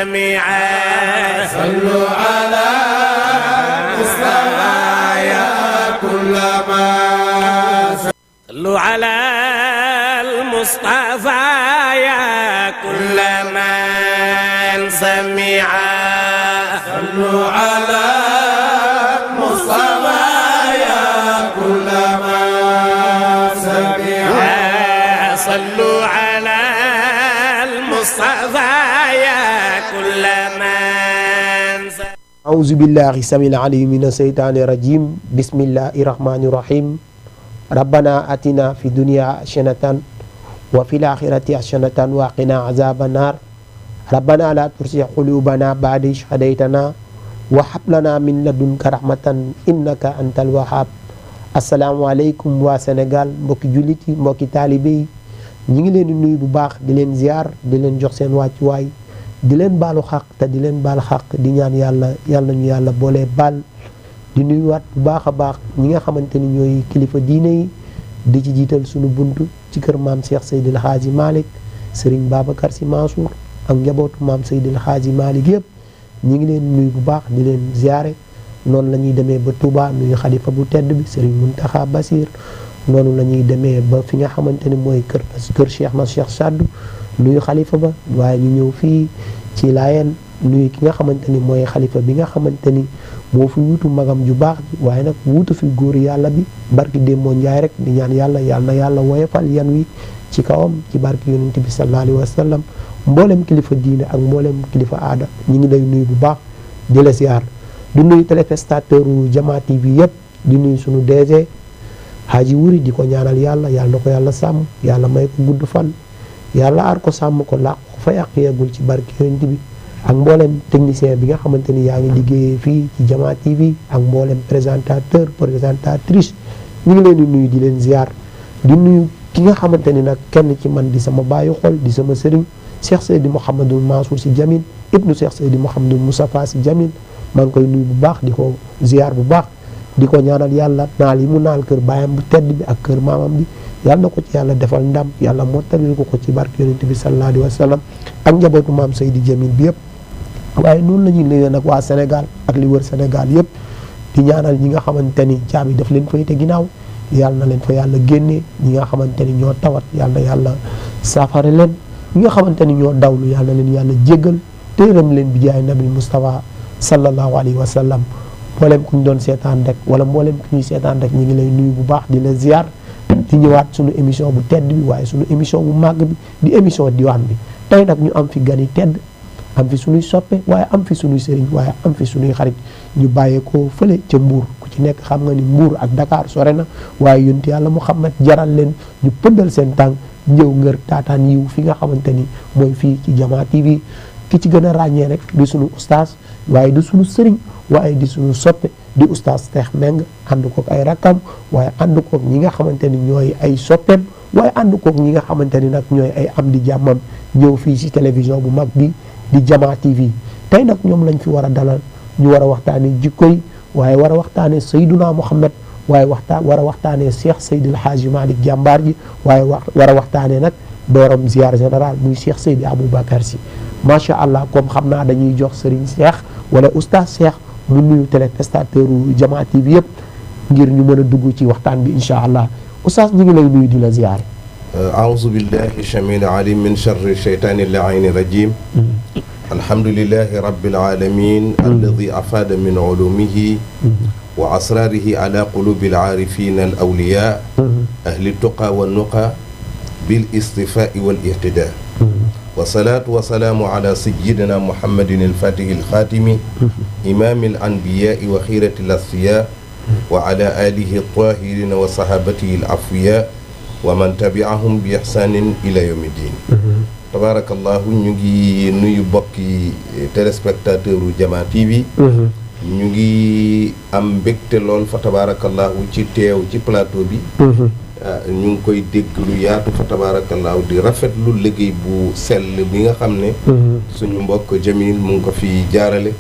سميعا صلوا على مصطفى يا كل ما صلوا على المصطفى يا كل من سميعا صلوا على مصطفى يا كل ما سمع صلوا على المصطفى يا كل من أعوذ بالله السميع العليم من الشيطان الرجيم بسم الله الرحمن الرحيم ربنا آتنا في الدنيا حسنة وفي الآخرة حسنة وقنا عذاب النار ربنا لا تزغ قلوبنا بعد إذ هديتنا وهب لنا من لدنك رحمة إنك أنت الوهاب asalaamaaleykum waa Sénégal mbokki jullit yi mbokki taalibe yi ñi ngi leen di nuyu bu baax di leen ziar di leen jox seen wàccuwaay di leen baalu xaq te di leen baal xaq di ñaan yàlla ñu yàlla boole baal di nuyuwaat bu baax a baax ñi nga xamante ni ñooy kilifa diine yi di ci jiital sunu buntu ci kër maam Cheikh Seydil Hadji Malick Serigne Babacar Sy Mansour ak njabootu maam Seydil Hadji Malick yëpp ñi ngi leen nuyu bu baax di leen ziare noonu la ñuy demee ba Touba nuyu xalifa bu tedd bi Serigne Mountakha Bassir noonu la ñuy demee ba fi nga xamante ni mooy kër Cheikh na Cheikh Saddu nuyu xalifa ba waaye ñu ñëw fii ci Laayeen nuyu ki nga xamante ni mooy xalifa bi nga xamante ni moo fi wuutu magam ju baax ji waaye nag wuutu fi góor yàlla bi barki Demba Njaay rek di ñaan yàlla na yàlla woyofal yan wi ci kawam ci barki yonent bi sallallahu alayhi wa sallam mboolem kilifa diine ak mboolem kilifa aada ñu ngi lay nuyu bu baax di la ziar. di nuyu téléspectateur u Jama TV yëpp di nuyu sunu DG Haji Wuri di ko ñaanal yàlla na ko yàlla sàmm yàlla may ko gudd fan yàlla aar ko sàmm ko làq ko fa yàq yeggul ci barki yonent bi ak mboolem technicien bi nga xamante ni yaa ngi liggéeyee fii ci Jama TV ak mboolem présentatrice ñu ngi leen di nuyu di leen ziar di nuyu ki nga xamante ni nag kenn ci man di sama baayu xol di sama sëriñ Cheikh Seydi Mouhamadul Mansour Sy Djamil ibnu Cheikh Seydi Mouhamadul Moustapha Sy Djamil maa ngi koy nuyu bu baax di ko ziar bu baax di ko ñaanal yàlla naal yi mu naal kër baayam bu tedd bi ak kër maamam bi yàlla na ko ci yàlla defal ndam yàlla mottalil ko ci barke yonent bi sallallahu alayhi wa sallam ak njabootu maam Seydi Djamil bi yëpp waaye noonu la ñuy nuyoo nag waa Sénégal ak li wër Sénégal yëpp di ñaanal ñi nga xamante ni caabi daf leen fay te ginnaaw yàlla na leen fa yàlla génnee ñi nga xamante ni ñoo tawat yàlla na yàlla saafara leen ñi nga xamante ni ñoo dawlu yàlla na leen yàlla jéggal téeram leen bi jaay nabil Moustapha sallallahu alayhi wa sallam mboolem ku ñu doon seetaan rek wala mboolem ku ñuy seetaan rek ñu ngi lay nuyu bu baax di la ziar di ñëwaat suñu émission bu tedd bi waaye suñu émission bu màgg bi di émission diwaan bi tey nag ñu am fi gan yi tedd am fi suñuy soppe waaye am fi suñuy sëriñ waaye am fi suñuy xarit ñu bàyyeekoo fële ca Mbuur ku ci nekk xam nga ni Mbuur ak Dakar sore na waaye yonent yàlla Muhammad jaral leen ñu pëddal seen tànk ñëw ngër taataan yiw fi nga xamante ni mooy fii ci Jama TV ki ci gën a ràññee rek di suñu ustaas waaye di suñu sëriñ waaye di suñu soppe di ustaas Teex Meng ànd kook ay rakkam waaye ànd kook ñi nga xamante ni ñooy ay soppeem waaye ànd kook ñi nga xamante ni nag ñooy ay am di jàmmam ñëw fii ci télévision bu mag bi di Jama TV tey nag ñoom lañ fi war a dalal ñu war a waxtaanee jikko yi waaye war a waxtaanee Seyduna Muhammad waaye war a waxtaanee Cheikh Seydil Hadji Malick jàmbaar ji waaye war a waxtaanee nag dooram ziar général muy Cheikh Seydi Aboubacar Sy macha allah comme xam naa dañuy jox Serigne Cheikh wala oustaz Cheikh mu nuyu téléspectateur u Jama TV yëpp ngir ñu mën a dugg ci waxtaan bi incha allah oustaz ñu ngi lay nuyu di la ziar. أعوذ بالله السميع العليم من شر الشيطان اللعين الرجيم الحمد لله رب العالمين الذي أفاد من علومه وأسراره على قلوب العارفين الأولياء أهل التقى والنقى بالاصطفاء والاهتداء والصلاة والسلام على سيدنا محمد الفاتح الخاتم إمام الأنبياء وخيرة الأصفياء وعلى آله الطاهرين وصحابته الأفوياء ومن تبعهم بإحسان إلى يوم الدين tabarakallahu ñu ngi nuyu bokki téléspectateur u Jama TV ñu ngi am mbégte lool fa tabarakallahu ci teew ci plateau bi ñu ngi koy dégg lu yaatu fa tabaarakallaahu di rafetlu liggéey bu sell bi nga xam ne suñu mbokk Jamil mu ngi ko fi jaarale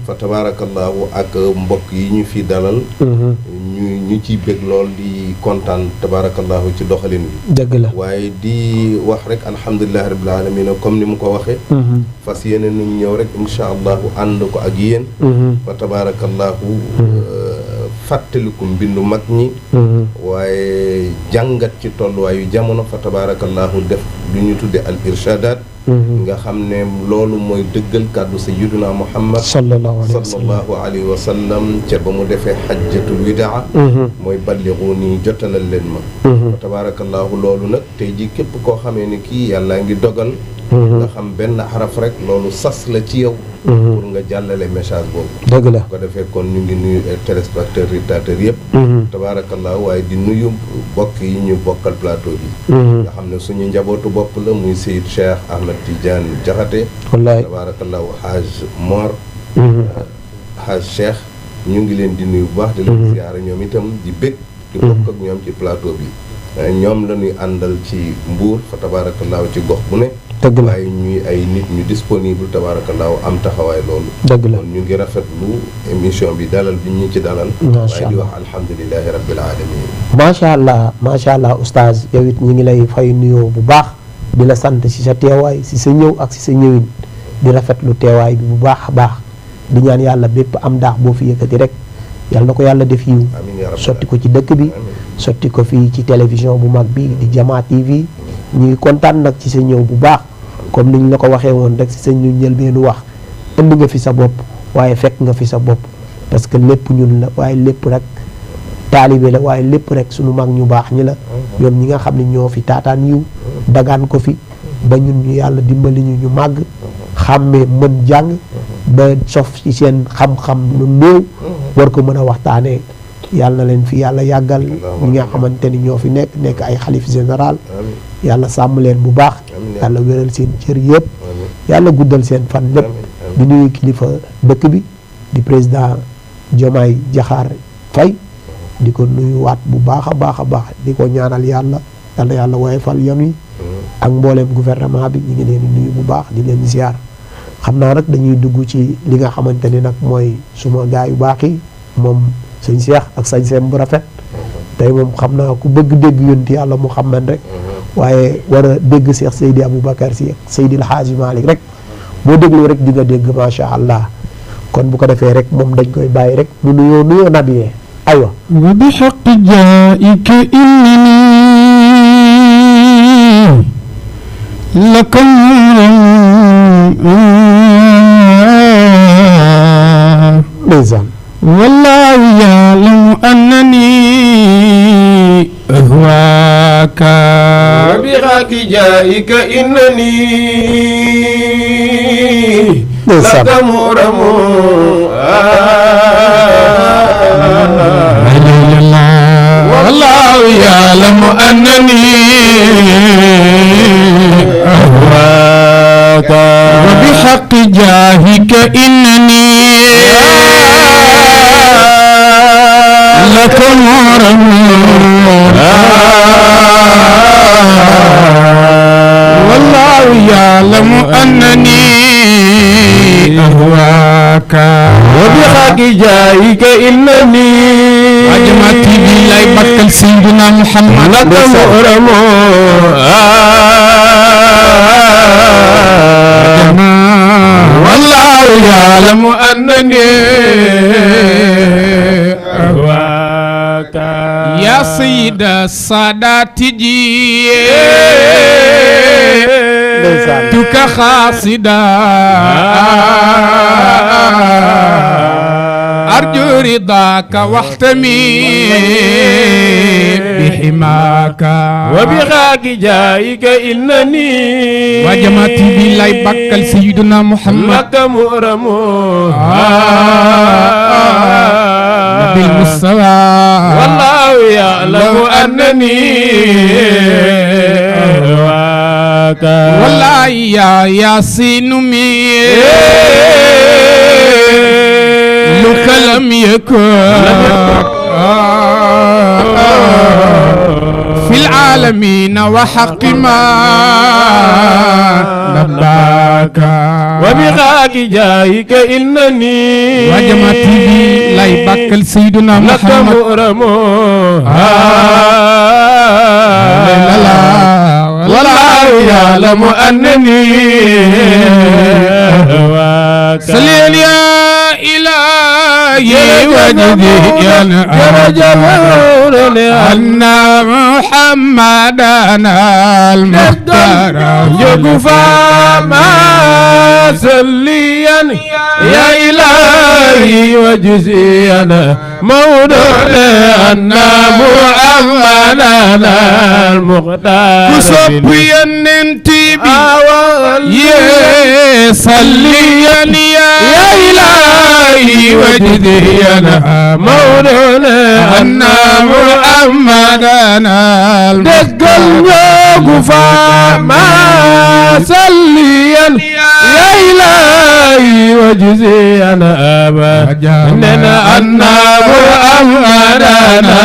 fa tabaarakallaahu ak mbokk yi ñu fi dalal ñu ciy bég lool di kontaan tabaarakallaahu ci doxalin bi dëgg la waaye di wax rek alhamdulilahi rabbil alamin comme ni mu ko waxee fas yéene nañ ñëw rek incha allahu ànd ko ak yéen fa tabaarakallaahu fàttaliku mbindu mag ñi waaye jàngat ci tolluwaayu jamono fa tabaarakallaahu def lu ñu tudde al irshaadaat nga xam ne loolu mooy dëggal kàddu sayyiduna Muhammad sallallahu alayhi wa sallam ca ba mu defee xajjatul widaa mooy balligu nii jotalal leen ma fa tabaarakallaahu loolu nag tey ji képp koo xamee ni kii yàlla ngi dogal nga xam benn xaraf rek loolu sas la ci yow pour nga jàllale message boobu dëgg la ko defee kon ñu ngi nuyu téléspectateurs yëpp tabaarakallaahu waaye di nuyu bokk yi ñu bokkal plateau bi nga xam ne suñu njabootu bopp la muy Seyd Cheikh Ahmed Tidiane Diakhaté wallaay tabaarakallaahu Haj Mor Haj Cheikh ñu ngi leen di nuyu bu baax di leen ziyaara ñoom itam di bég di bokk ak ñoom ci plateau bi ñoom la ñuy àndal ci Mbuur fa tabaarakallaahu ci gox bu ne dëgg la waaye ñuy ay nit ñu disponible tabaarakallaahu am taxawaay loolu dëgg la kon ñu ngi rafetlu émission bi dalal bi ñu ci dalal waaye di wax alhamdulilahi rabbil alamin macha allah oustaz yow it ñu ngi lay fay nuyoo bu baax di la sant si sa teewaay si sa ñëw ak si sa ñëwin di rafetlu teewaay bi bu baax a baax di ñaan yàlla bépp am daax boo fi yëkkati rek yàlla na ko yàlla def yiw sotti ko ci dëkk bi sotti ko fii ci télévision bu mag bi di Jamaa TV ñu ngi kontaan nag ci sa ñëw bu baax comme niñ la ko waxee woon rek si sa ñu njëlbeenu wax ënd nga fi sa bopp waaye fekk nga fi sa bopp parce que lépp ñun la waaye lépp rek taalibe la waaye lépp rek suñu mag ñu baax ñi la ñoom ñi nga xam ne ñoo fi taataan yiw dagaan ko fi ba ñun ñu yàlla dimbali ñu màgg xàmmee mën jàng ba sof ci seen xam-xam lu néew war ko mën a waxtaanee yàlla na leen fi yàlla yàggal ñi nga xamante ni ñoo fi nekk ay xalif général yàlla sàmm leen bu baax yàlla wéral seen cër yëpp yàlla guddal seen fan lépp di nuyu kilifa dëkk bi di président Diomaye Diakhar Faye di ko nuyu waat bu baax a baax a baax di ko ñaanal yàlla woyofal yoon wi ak mbooleem gouvernement bi ñu ngi leen di nuyu bu baax di leen ziar xam naa nag dañuy dugg ci li nga xamante ni nag mooy suma gaa yu baax yi moom sëñ Cheikh ak sañ seen bu rafet tey moom xam naa ku bëgg dégg yonti yàlla Muhammad rek waaye war a dégg Cheikh Seydi Aboubacar Sy Seydi El Hadji Malick rek boo déglu rek di nga dégg macha allah kon bu ko defee rek moom dañ koy bàyyi rek mu nuyoo nabiyee aywa wa bi haqqi jaa'ika innani laka ndeysaan والله يعلم أنني أهواك وبحق جائك إنني لك مغرم والله يعلم أنني أهواك وبحق جاهك إنني لك مغرم والله يعلم أنني أهواك وبحق جائك إنني Jamaa TV lay bakkal Seydina Muhammad لك مغرم والله يعلم أنني أهواك يا سيد السادات جي تك خاصدا أرجو رضاك واحتمي بحماك وبحق جائك إنني وجماعة TV lay bakkal Seydina Muhammad لك مغرم بالمستوى والله يعلم أنني أهواك والله يا ياسين مي لك لم يكن في العالمين وحق ما لباك وبخاك جايك إنني وجمع تي في لاي بكل سيدنا لك محمد مؤرم والله يعلم أنني هواك سليل يا إلهي وجدي أن محمدنا المختار يكفى ما سليا يا إلهي وجزينا موضوعنا أن محمدنا المختار كسبيا ننتبه يا صليا يا إلهي وجدينا مولانا أن محمدنا دقل يوقفا ما سليا يا إلهي وجزينا أبا إننا أن محمدنا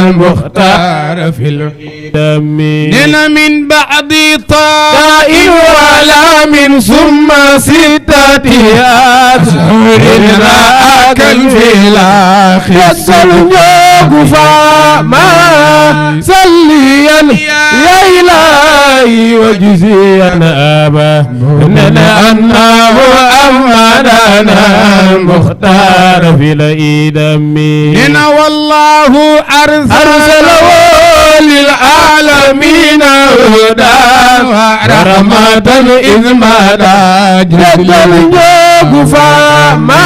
المختار في القدم إن من بعد طائر ولا من ثم ستة أشهر راك في الآخر يسأل يوقفا ما سليا يا إلهي وجزينا أبا إننا أن محمدنا المختار في الإدم إن والله أرسله للعالمين هدى ورحمة إذ مدى جدل يوقفا ما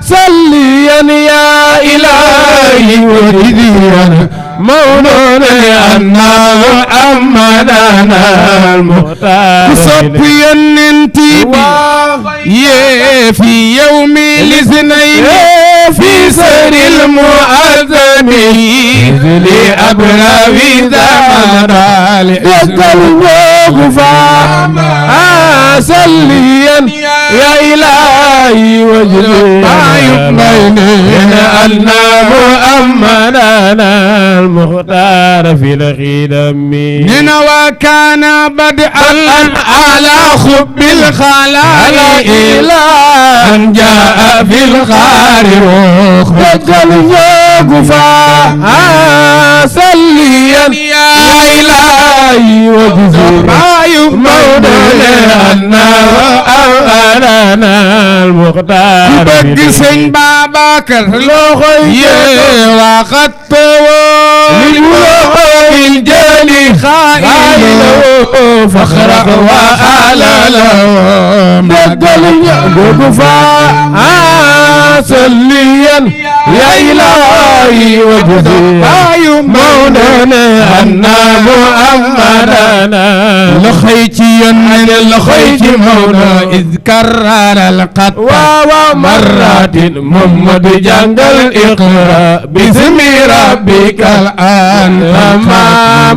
سليا يا إلهي وجدينا مولانا أن محمدنا المختار صبيا ننتبه يا في يوم الاثنين في سر المعظم لأبرى زمان يقل وقفا سليا يا إلهي وجدنا أن محمدنا المختار في الخدم إن وكان بدءا على خب الخلائق إلى أن جاء في الخار يقل وقفا سليا يا إلهي وجزينا مولانا أن محمدنا المختار bëgg sëñ Babacar loxoy waxatoo للجلي خائله فخرا وآلاله دقل يقفا سليا يا إلهي وجزي مولانا أن محمدنا لخيتي من الخيتي مولا إذ كرر القطع ومرات محمد جنجل اقرأ باسم ربك الآن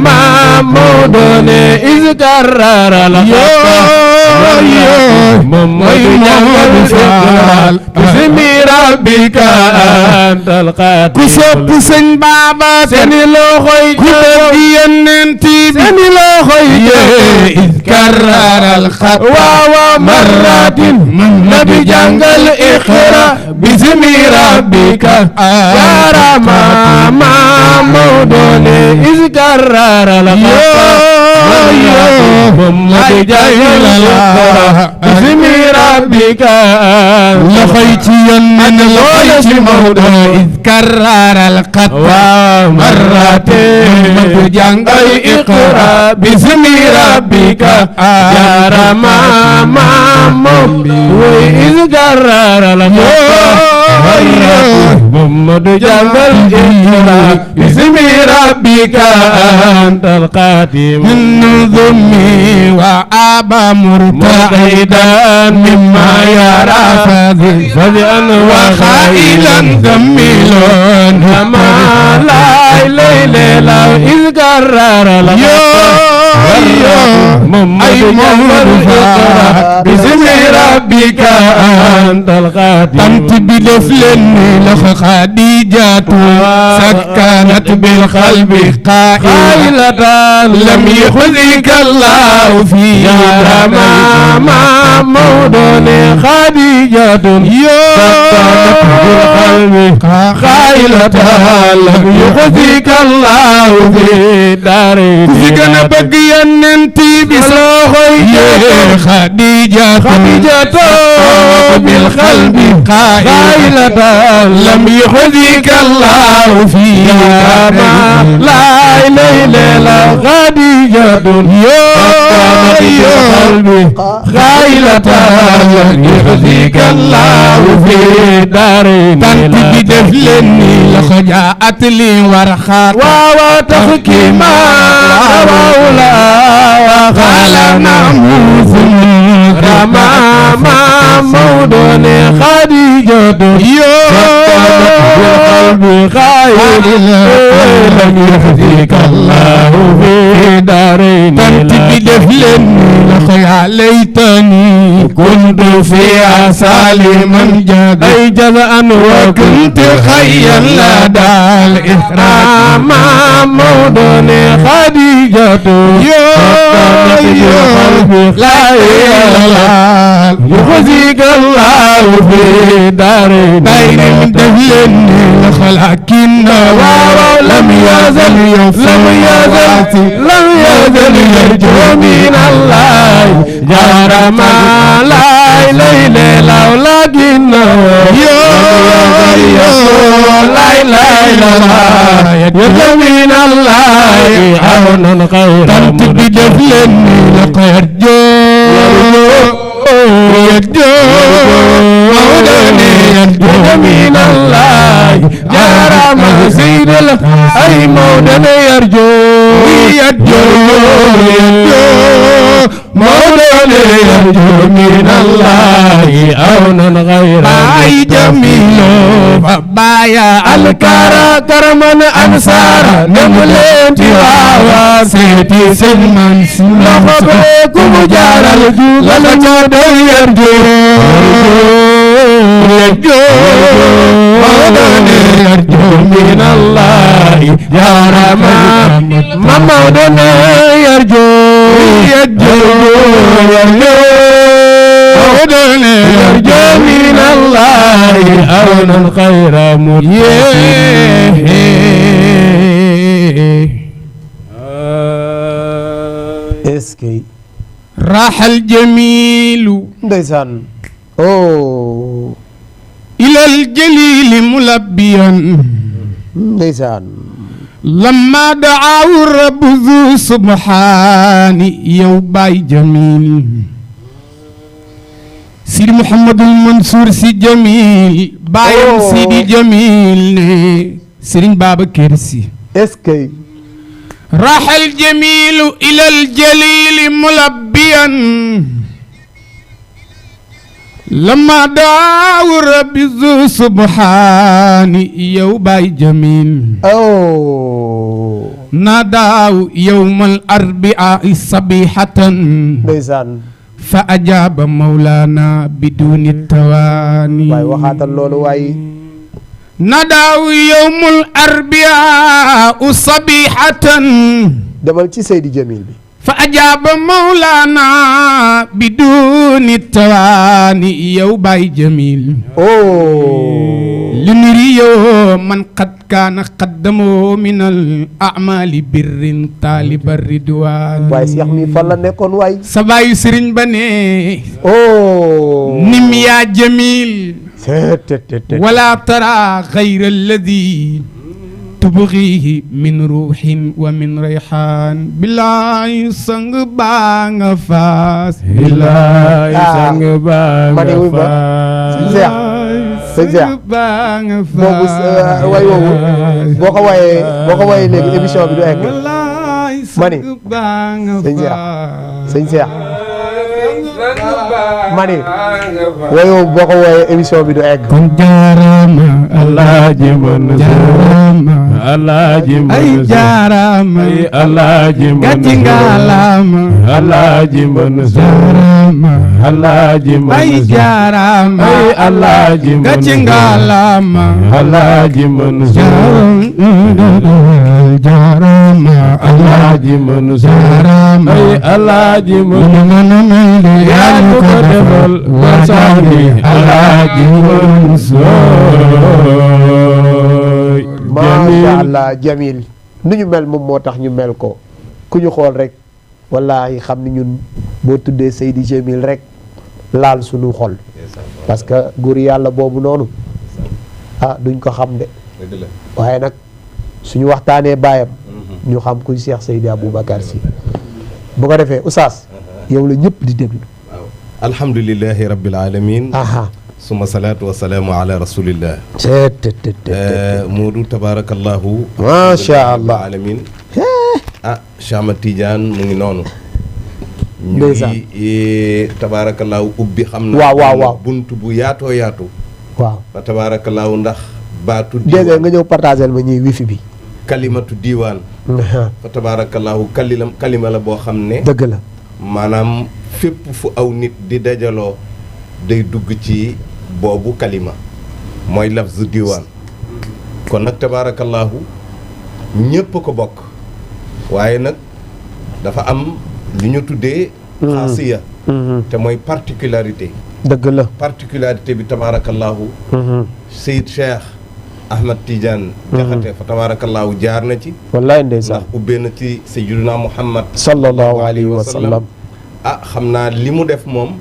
ما مودون إذ كرر الخطأ محمد جنجل اقرأ باسم ربك أنت القاتل كسب سن بابا سني لو خوي كتب يننتي سني لو خوي إذ كرر الخطأ ومرات نبي جنجل اقرأ باسم ربك يا رما ما مودون إذ كرر الخطأ محمد جنجل اقرأ باسم ربك لخيتي من لخيتي مولا إذ كرر القطع مرتين جنجل اقرأ باسم ربك يا رما وإذ كرر الخطأ محمد جنجل اقرأ باسم ربك أنت القاتم من ذمي وأبا مرتعدا مما يرى فذئا وخائلا ذميل كما لا إله إلا إذ كرر الخطأ أي مولفا باسم ربك أنت الخادم أنت بدفلني لخ خديجة سكنت بالقلب قائلة لم يخزك الله فيها ما مودون خديجة سكنت بالقلب قائلة لم يخزك الله في دارين سكن بقي الننتي بسوخي خديجة بالقلب قائلة لم يخزك الله فيها لا إله إلا خديجة بالقلب قائلة لم يخزك الله في دارين تنتي بدفلني لخجاءت لي ورخات وتخكي ما رولا وقال ناموس رما مودون خديجة بالقلب خير لم يخزيك الله في دارين تنتي بدفلني لخيا ليتني كنت في عسال من جد أي جزءا وكنت خيا لدى الإحرام مودون خديجة لا إله يخزيك الله في دارين بين دهلني لخلقين لم يزل يرجو من الله جار ما لا إله إلا لكن لا إله يرجو من الله عونا خير تنتبه دفلني لقيرجو يرجو من الله جار ما سيد أي مودن يرجو مولى يرجو من الله عونا غير أي جميل فبايا الكرا كرمن أنصار نملين تواوا سيتي سلمان لفبكم جار الجو للجود يرجو يرجو من الله جار ما مولى يرجو يرجو من الله عونا خير اسكي راح الجميل ndeysaan oh إلى الجليل ملبيا ndeysaan لما دعاه الرب ذو سبحان يوباي جميل سيدي محمد المنصور سي جميل بايم سيدي جميل سيدي بابا كرسي اسكي راح الجميل إلى الجليل ملبيا لما دعاه الرب ذو سبحان يوباي جميل oh ناداه يوم الأربعاء صبيحة ndeysaan فأجاب مولانا بدون التواني waay waxaatal loolu waay ناداه يوم الأربعاء صبيحة demal ci Seydi Jamil bi فأجاب مولانا بدون التواني يوباي جميل oh لنريو من قد كان قدمه من الأعمال بر طالب الرضوان waay Cheikh mi fan la nekkoon waay سباي سرين بني oh نم يا جميل tet ولا ترى غير الذي تبغيه من روح ومن ريحان بالله سنگ بانغ فاس بالله سنگ بانغ فاس sëñ bang boobu way woowu boo ko wayee léegi émission bi du egg ma ni sëñ Cheikh ma ne woyoo boo ko wooyee émission bi du egg. kon jaarama Alaaji Mansour jaarama Alaaji ay Mansour jaarama ay Alaaji gàcce ngalaama Alaaji Mansour jaarama Alaaji ay Mansour jaarama ay Alaaji gàcce Mansour ngalaama Alaaji Mansour jaarama Alaaji Mansour jaarama ay Alaaji Mansour mën a may de yaa ñu ko defal wasaani Alaaji Mansour macha allah jamil nu ñu mel moom moo tax ñu mel ko ku ñu xool rek wallaahi xam ni ñun boo tuddee Seydi Jamil rek laal suñu xol parce que góor yàlla boobu noonu ah duñ ko xam de waaye nag suñu waxtaanee baayam ñu xam kuy Cheikh Seydi Aboubacar Sy bu ko defee Oustaz yow la ñëpp di déglu. waaw alhamdulilahi rabbil alamin aha suma salaatu wa salaamu ala rasulillah Moodu tabarakallahu macha allah alamin ah Cheikh Ahmad Tidiane mu ngi noonu ñu ndeysaan ngi tabarakallahu ubbi xam na waaw bunt bu yaatoo yaatu waaw fa tabarakallahu ndax baatu dégg nga ñëw partagel ma ñuy wifi bi kalimatu diiwaan fa tabarakallahu kalima la boo xam ne dëgg la maanaam fépp fu aw nit di dajaloo day dugg ci boobu kalima mooy lafzu diiwaan kon nag tabarakallahu ñépp ko bokk waaye nag dafa am li ñu tuddee xaasiya te mooy particularité dëgg la particularité bi tabarakallahu Seyid Cheikh Ahmad Tidiane Jaxate fa tabarakallahu jaar na ci wallaay ndeysaan ndax ubbee na ci sayyiduna Muhammad sallallahu alayhi wa sallam ah xam naa li mu def moom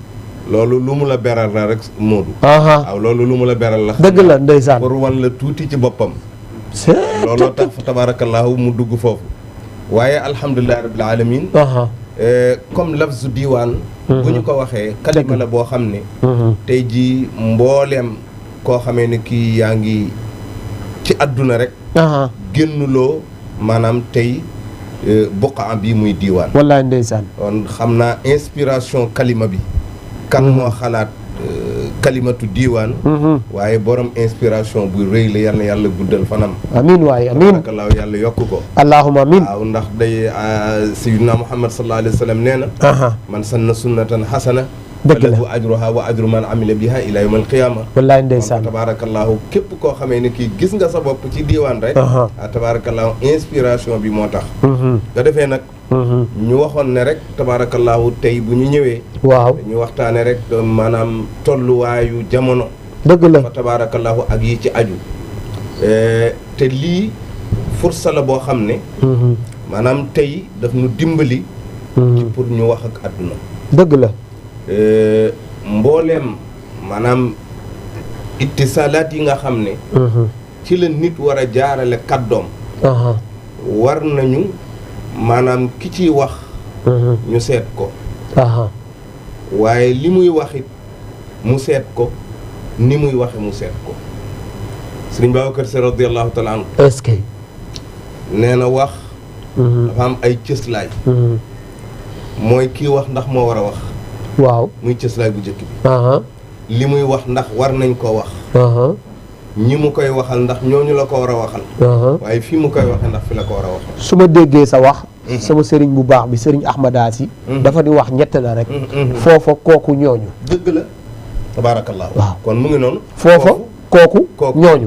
loolu lu mu la beral la rek Moodu waaw loolu lu mu la beral la dëgg la ndeysaan pour wan la tuuti ci boppam looloo tax fa tabarakallahu mu dugg foofu waaye alhamdulillahi rabbil alamin comme lafzu diiwaan bu ñu ko waxee kalima la boo xam ne tey ji mbooleem koo xamee ne kii yaa ngi ci àdduna rek génnuloo maanaam tey buqaa bi muy diiwaan wallaay ndeysaan kon xam naa inspiration kalima bi kan moo xalaat kalimatu diiwaan waaye borom inspiration bu rëy la yal na yàlla guddal fanam amin waaye amin barakallahu yàlla yokk ko allahumma amin waaw ndax day sayyidina Muhammad sallallahu alayhi wa sallam nee na man sanna sunnatan hasana dëgg la lahu ajruha wa ajru man amila biha ila yawm alqiyama wallaay ndeysaan tabarakallahu képp koo xamee ne kii gis nga sa bopp ci diiwaan rek tabarakallahu inspiration bi moo tax nga defee nag ñu waxoon ne rek tabarakallahu tey bu ñu ñëwee waaw ñu waxtaane rek maanaam tolluwaayu jamono dëgg la fa tabarakallahu ak yi ci aju te lii fursa la boo xam ne maanaam tey daf ñu dimbali ci pour ñu wax ak àdduna dëgg la mbooleem maanaam ittisalaat yi nga xam ne ci la nit war a jaarale kàddoom war nañu maanaam ki ciy wax ñu seet ko waaye li muy waxit mu seet ko ni muy waxe mu seet ko Sëriñ Babacar Sy radiyallahu taala anhu est-ce que nee na wax dafa am ay cëslaay mooy kii wax ndax moo war a wax waaw muy cëslaay bu njëkk bi li muy wax ndax war nañ koo wax ñi mu koy waxal ndax ñooñu la ko war a waxal waaye fii mu koy waxe ndax fi la ko war a waxal su ma déggee sa wax sama sëriñ bu baax bi sëriñ Ahmada Sy dafa di wax ñett la rek foofa kooku ñooñu dëgg la tabaarakallaahu waaw kon mu ngi noonu foofa kooku ñooñu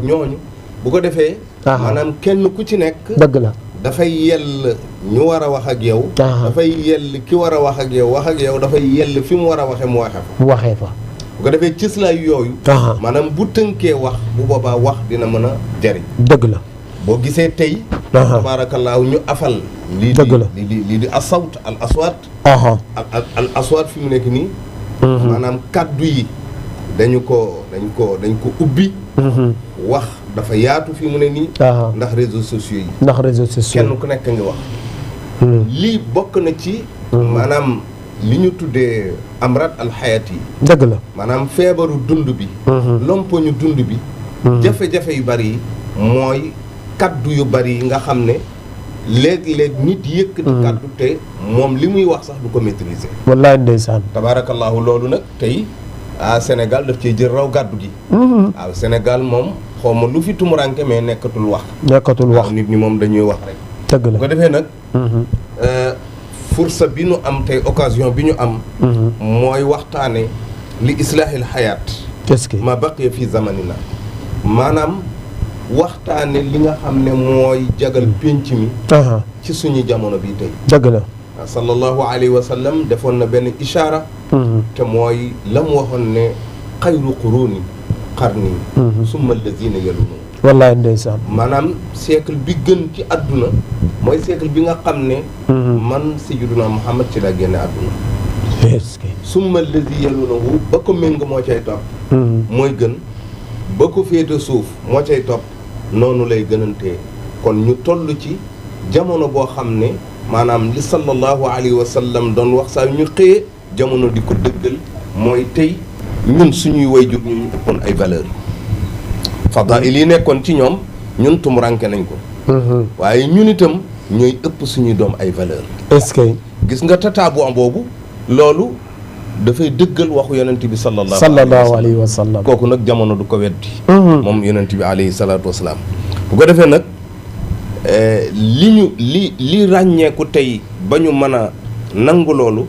bu ko defee maanaam kenn ku ci nekk dëgg la dafay yell ñu war a wax ak yow dafay yell ki war a wax ak yow dafay yell fi mu war a waxe mu waxe fa mu waxee fa bu ko defee cëslaay yooyu maanaam bu tënkee wax bu boobaa wax dina mën a jariñ dëgg la boo gisee tey tabaarakallaahu ñu afal lii dëgg la lii di asawt al aswaat al aswaat fi mu nekk nii maanaam kàddu yi dañ ko ubbi wax dafa yaatu fi mu ne nii ndax réseaux sociaux yi kenn ku nekk ngi wax lii bokk na ci maanaam li ñu tuddee amrat alxayat yi dëgg la maanaam feebaru dund bi lompoñu dund bi jafe-jafe yu bari yi mooy kaddu yu bari yi nga xam ne léeg-léeg nit yëkkati kàddu te moom li muy wax sax du ko maîtriser. wallaay ndeysaan. tabaarakallaahu loolu nag tey Sénégal daf cee jël raw gàddu gi. waaw Sénégal moom xaw ma lu fi tumuranke mais nekkatul wax. wax nit ñi moom dañuy wax rek. dëgg la bu ko defee nag. fursa bi ñu am tey occasion bi ñu am. mooy waxtaane li islaahil xayaat. qu'est-ce que ma baqiya fi zamanina maanaam waxtaane li nga xam ne mooy jagal pénc mi. ci suñu jamono bi tey. dëgg la. sallallahu alayhi wa sallam defoon na benn ishaara. te mooy la mu waxoon ne xayru quruni qarni. summa allazina yalunhum. wallaay ndeysaan. maanaam siècle bi gën ci àdduna mooy siècle bi nga xam ne. man sayyiduna Muhammad ci la génne àdduna. est-ce que. summa allazi yalunahu ba ko méng moo cay topp. mooy gën ba ko féete suuf moo cay topp noonu lay gënantee kon ñu toll ci jamono boo xam ne maanaam li sallallahu alayhi wa sallam doon wax saa ñu xëyee jamono di ko dëggal mooy tey ñun suñuy wayjur ñu ëppoon ay valeur fadail yi nekkoon ci ñoom ñun tumuranke nañ ko. waaye ñun itam ñooy ëpp suñuy doom ay valeur est-ce que gis nga tataabu boobu loolu dafay dëggal waxu yonent bi sallallahu alayhi wa sallam kooku nag jamono du ko weddi. moom yonent bi alayhi salaatu wa salaam bu ko defee nag li ràññeeku tey ba ñu mën a nangu loolu.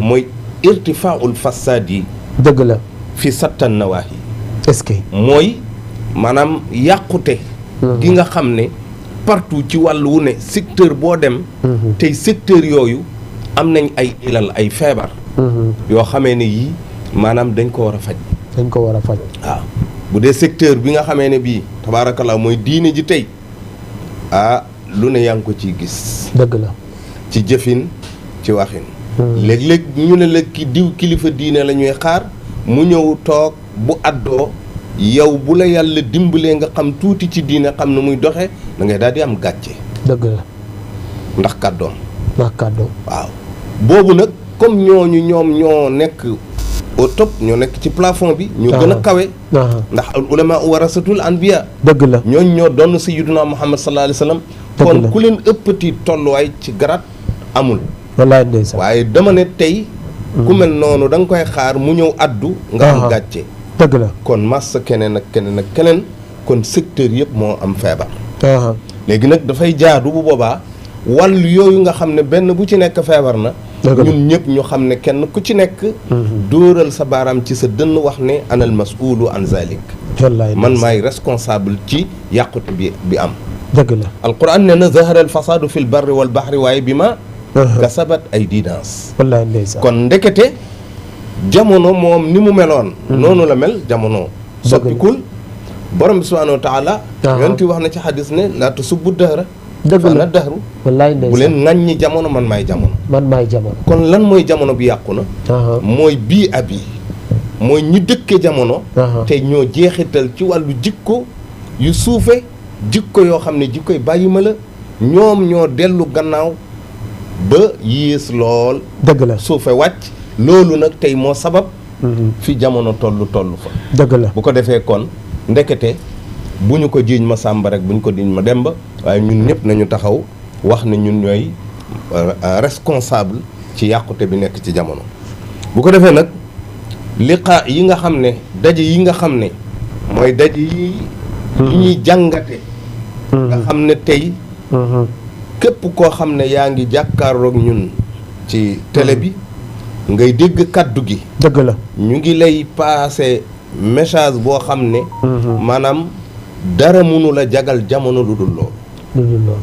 mooy irtifaaul fasaad yi. dëgg la fi sattan nawaahi. est-ce que mooy maanaam yàqute. gi nga xam ne partout ci wàllu wu ne secteur boo dem. tey secteur yooyu am nañ ay ilal ay feebar. yoo xamee ne yii maanaam dañ ko war a faj. dañ ko war a faj. waaw bu dee secteur bi nga xamee ne bii tabaarakallah mooy diine ji tey lu ne yaa ngi ko ciy gis. dëgg la ci jëfin ci waxin. léeg-léeg ñu ne la diw kilifa diine la ñuy xaar mu ñëw toog bu addoo yow bu la yàlla dimbalee nga xam tuuti ci diine xam ne muy doxe da ngay daal di am gàcce. dëgg la ndax kàddoom. waaw boobu nag comme ñoom ñoo nekk au top ñoo nekk ci plafond bi. ñoo gën a kawe. ndax al ulama warasatul anbiya. dëgg la ñooñu ñoo doon sayyiduna Muhammad sallallahu alayhi wa sallam. kon ku leen ëppati tolluwaay ci garat amul. wallaay ndeysaan waaye dama ne tey. ku mel noonu da nga koy xaar mu ñëw addu. nga am gàcce. dëgg la kon massa keneen ak keneen ak keneen kon secteur yëpp moo am feebar. léegi nag dafay jaadu bu boobaa wàllu yooyu nga xam ne benn bu ci nekk feebar na. ñun ñëpp ñu xam ne kenn ku ci nekk. dóoral sa baaraam ci sa dënn wax ne anal mas'uulu an zalik. man maay responsable ci yàqute bi am. dëgg la alquran ne na zahara al fasaadu fi l barri wal bahri waaye bi ma kasabat aydi naas. wallaay ndeysaan kon ndekete jamono moom ni mu meloon. noonu la mel jamono. soppikul borom bi subhaanahu wa taala. yonent wax na ci xadis ne laa tasubbu dahra. dëgg la ana dahru. wallaay ndeysaan bu leen ŋàññi jamono man maay jamono. kon lan mooy jamono bi yàqu na. mooy bii ab yi mooy ñi dëkke jamono. te ñoo jeexital ci wàllu jikko yu suufe jikko yoo xam ne jikkoy bàyyi ma la ñoom ñoo dellu gannaaw ba yées lool. dëgg la suufe wàcc. loolu nag tey moo sabab. fi jamono toll fa. dëgg la bu ko defee kon ndekete bu ñu ko jiiñ ma sàmba rek bu ñu ko jiiñ ma demba waaye ñun ñëpp nañu taxaw wax ne ñun ñooy responsable ci yàqute bi nekk ci jamono. bu ko defee nag liqaa yi nga xam ne daje yi nga xam ne mooy daje yi ñuy jàngate. nga xam ne tey. képp koo xam ne yaa ngi jàkkaaroog ñun ci télé bi. ngay dégg kaddu gi. dëgg la ñu ngi lay passé message boo xam ne. maanaam dara mënu la jagal jamono lu dul loolu.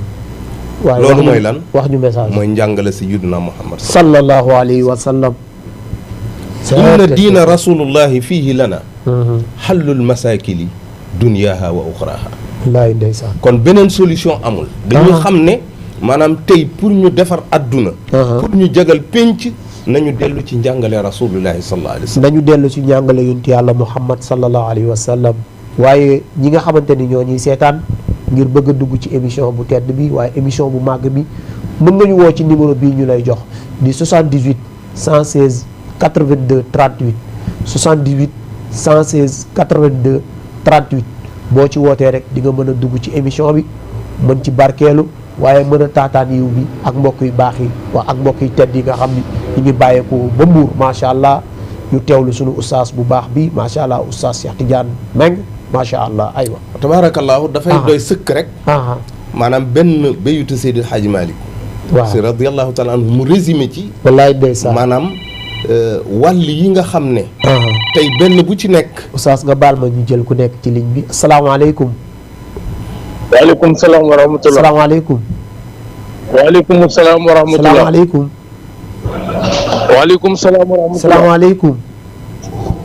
waaye loolu mooy lan wax ñu message mooy njàngale sayyiduna Muhammad sallallahu alayhi wa sallam. inna diina rasulullahi fiihi lana. xallul masaakili dunyaha wa uxraha. wallaay ndeysaan kon beneen solution amul. dañu xam ne maanaam tey pour ñu defar adduna. pour ñu jagal pénc. nañu dellu ci njàngale rasulullahi sallallahu alayhi wa sallam. nañu dellu ci njàngale yonent yàlla Muhammad sallallahu alayhi wa sallam. waaye ñi nga xamante ni ñoo ñuy seetaan ngir bëgg a dugg ci émission bu tedd bi waaye émission bu màgg bi mën nga ñu woo ci numéro bii ñu lay jox di 78 116 82 38 78 116 82 38 boo ci wootee rek di nga mën a dugg ci émission bi mën ci barkeelu waaye mën a taataan yiw bi ak mbokk yu baax yi waa ak mbokk yu tedd yi nga xam ni ñu ngi bàyyeeku ba Mbuur macha allah ñu teewlu suñu ustaas bu baax bi macha allah ustaas Cheikh Tidiane Meng macha allah aywa. tabaarakallaahu dafay doy sëkk rek. maanaam benn béyutu Seydil Hadji Malick. waaw si radiyallahu taala anhu mu résumé ci. wallaay ndeysaan maanaam wàll yi nga xam ne. tey benn bu ci nekk. ustaas nga baal ma ñu jël ku nekk ci ligne bi asalaamaaleykum. waaleykum salaam wa rahmatulah. asalaamaaleykum. waaleykum salaam wa rahmatulah. asalaamaaleykum. waaleykum salaam wa rahmatulah. asalaamaaleykum.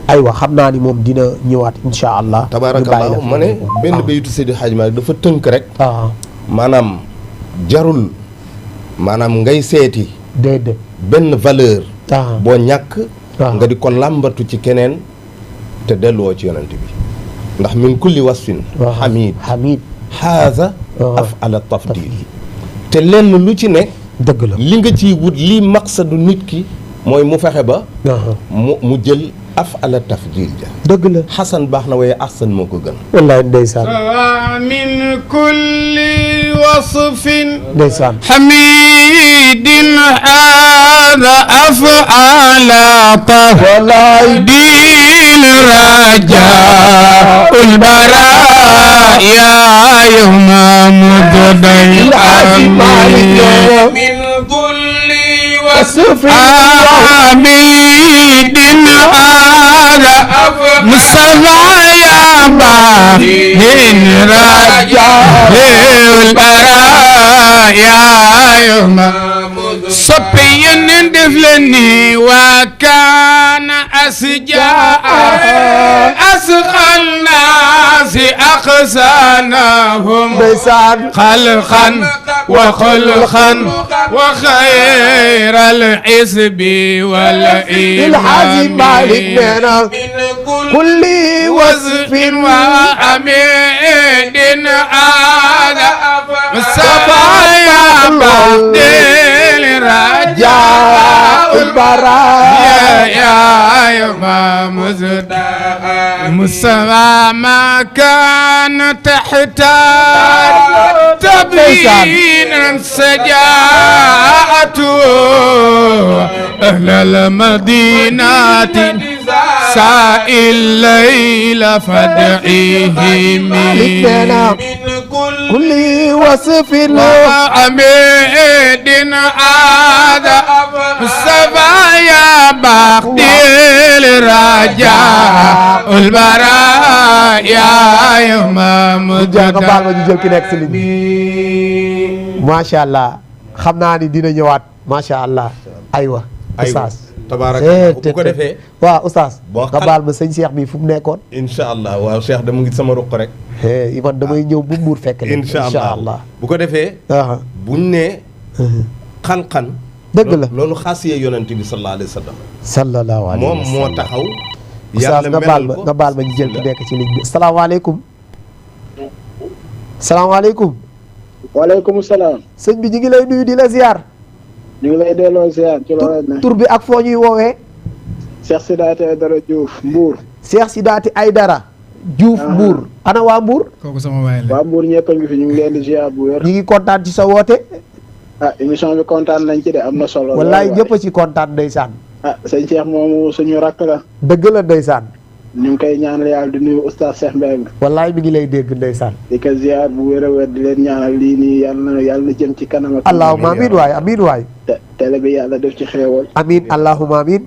aywa xam naa ni moom dina ñëwaat incha allah. tabaarakallaahu ma ne benn béytu Seydi Hadji Malick dafa tënk rek. maanaam jarul maanaam ngay seeti. déedéet benn valeur. boo ñàkk. nga di ko làmbatu ci keneen te delluwoo ci yonent bi ndax min kulli wasfin. hamid xaaza af'ala tafdil te lenn lu ci ne. dëgg la li nga ciy wut lii maqsadu nit ki mooy mu fexe ba. mu jël af'ala tafdil ja. dëgg la xasan baax na waaye ahsan moo ko gën. wallaay ndeysaan. min kulli wasfin. ndeysaan. hamidin hada af'ala tafdil raja ul baraya yawma mudday min kulli wasfin hamidin hada mustafa ya bahin raja ul baraya yawma soppiyen def leen ni wa kaana asjaa asqal naasi aqsanahum xalqan wa xulqan wa xayral xisbi wal imaam kulli wasfin wa amidin aada safaaya badil رجاء البرايا يا يوم مصطفى ما كان تحتاج تبينا سجاءته أهل المدينة سائل الليل فادعيهم من كل وصف وعميد عاد السبايا باخدي الرجاء البرايا يوم مجد ما شاء الله xam naa ni dina ñëwaat macha allah aywa oustaz tabaaraka bu ko defee waaw oustaz nga baal ma sëñ Cheikh bi fu mu nekkoon incha allah waaw Cheikh da mu ngi sama ruq rek man damay ñëw bu Mbuur fekk incha allah bu ko defee buñ ne xalqan dëgg la loolu xaasiye yonent bi sallallahu alayhi wa sallam sallallahu alayhi wa sallam moom moo taxaw oustaz nga baal ma ñu jël ki nekk ci ligne bi salaamaaleykum salaamaaleykum waaleykum salaam. sëñ bi ñu ngi lay nuyu di la ziar. ñu ngi lay delloo ziar ci loolu ne. tur bi ak foo ñuy woowee. Cheikh Sidaati Aydara Diouf Mbour. Cheikh Sidaati Aydara Diouf Mbour. ana waa Mbour. kooku sama waay la. waa Mbour ñëpp a ngi fi ñu ngi leen di ziar bu wér. ñu ngi kontaan ci sa woote. émission bi kontaan nañ ci de am na solo. wallaay ñëpp a ci kontaan ndeysaan. sëñ Cheikh moomu suñu rakk la. dëgg la ndeysaan. ñu ngi koy ñaanal yàlla di nuyu oustaz Cheikh Mbengue. wallaay mi ngi lay dégg ndeysaan. di ko ziar bu wér a wér di leen ñaanal lii nii yàlla na jëm ci kanam ak. allahumma amiin waay amiin waay. télé bi yàlla def ci xéewal. amiin allahumma amiin.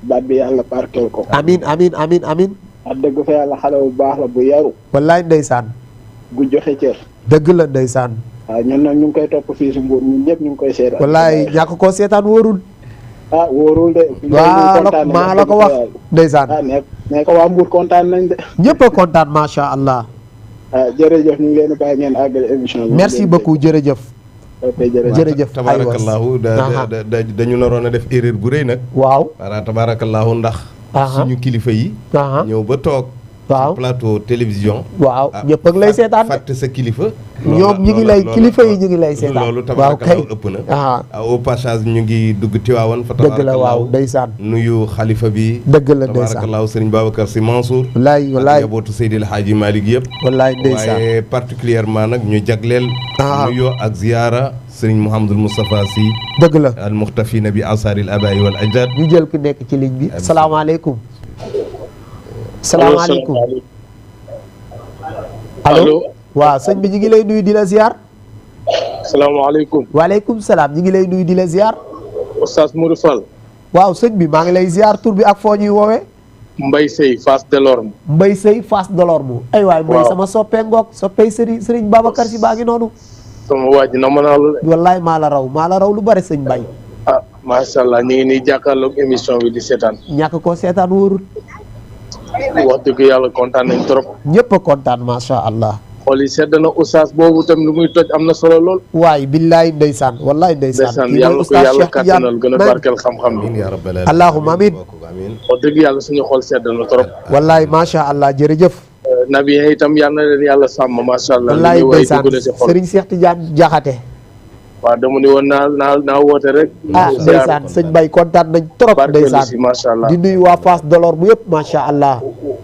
baat bi yàlla barkeel ko. amiin amiin amiin amiin. wax dëgg fa yàlla xale bu baax la bu yaru. wallaay ndeysaan. gu joxe cër. dëgg la ndeysaan. waaw ñun nag ñu ngi koy topp fii si Mbour ñun ñëpp ñu ngi koy seetaan. wallaay ñàkk koo seetaan wóorul. wóorul de. maa la ko wax ndeysaan. ne ko waa Mbour kontaan nañ de. ñëpp a kontaan macha allah. jërëjëf ñu ngi leen di bàyyi ngeen àggale émission bi. merci beaucoup jërëjëf. jërëjëf tabaarakallaahu dañu naroon a def erreur bu rëy nag. waaw tabaarakallaahu ndax. suñu kilifa yi. ñëw ba toog waaw plateau télévision. waaw ñëpp ak lay seetaan fàtte sa kilifa. ñoom ñu ngi lay kilifa yi ñu ngi lay seetaan loolu waaw kay ëpp na. au passage ñu ngi dugg Tiwaawan. fa dëgg la waaw ndeysaan nuyu xalifa bi. dëgg la ndeysaan tabaarakallaahu Serigne Babacar Sy Mansour. wallaay wallaay ak njabootu Seydil Hadji Malick yëpp. wallaay ndeysaan waaye particulièrement nag ñu jagleel. nuyoo ak ziyaara Serigne Mouhamadul Moustapha Sy. dëgg la al muxtafina bi asaaril abaay wal ajdad. ñu jël ku nekk ci ligne bi salaamaaleykum. salaamaaleykum allo waaw sëñ bi ñu ngi lay nuyu di la ziar. salaamaaleykum. waaleykum salaam ñu ngi lay nuyu di la ziar. Oustaz Modou Fall. waaw sëñ bi maa ngi lay ziar tur bi ak foo ñuy woowee. Mbaye Seye Fass Delorme. Mbaye Seye Fass Delorme. ay waay Mbaye sama soppee ngoog soppee Serigne Babacar Sy baa ngi noonu. sama waa ji na mën naa la. wallaay maa la raw lu bari sëñ Mbaye. ah macha allah ñu ngi nii jàkkaarloog émission bi di seetaan. ñàkk ko seetaan wóorul. wax dëgg yàlla kontaan nañ trop. ñëpp a kontaan macha allah. xool yi sedd na Oustaz boobu tam lu muy toj am na solo lool. waay billaay ndeysaan wallaay ndeysaan. yàlla ko yàlla kàttanal gën a barkeel xam-xam bi. allahumma amiin. wax dëgg yàlla suñu xool sedd na trop. wallaay macha allah jërëjëf. nabi itam yal na leen yàlla sàmm macha allah. wallaay ndeysaan Serigne Cheikh Tidiane Diakhaté. waaw dama ni woon naa woote rek. ndeysaan sëñ Mbaye kontaan nañ trop ndeysaan macha allah di nuyu waa Fass Delorme bu yëpp macha allah.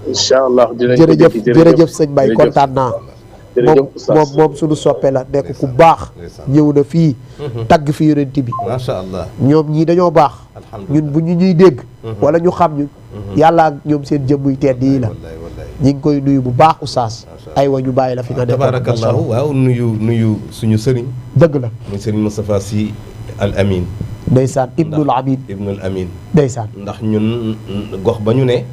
incha allah jërëjëf sëñ Mbaye kontaan naa. moom suñu soppe la nekk ku baax. ñëw na fii tagg fi yonent bi. macha allah ñoom ñii dañoo baax. ñun bu ñu ñuy dégg. wala ñu xam ñu. yàlla ak ñoom seen jëmmuy tedd yi la. ñi ngi koy nuyu bu baax oustaz. aywa ñu bàyyi la fi nga nekk. tabarakallahu waaw nuyu suñu sëriñ. dëgg la muy sëriñ Moustapha Sy al Amin. ndeysaan Ibnul Amin. Ibnul Amin. ndeysaan ndax ñun gox ba ñu ne.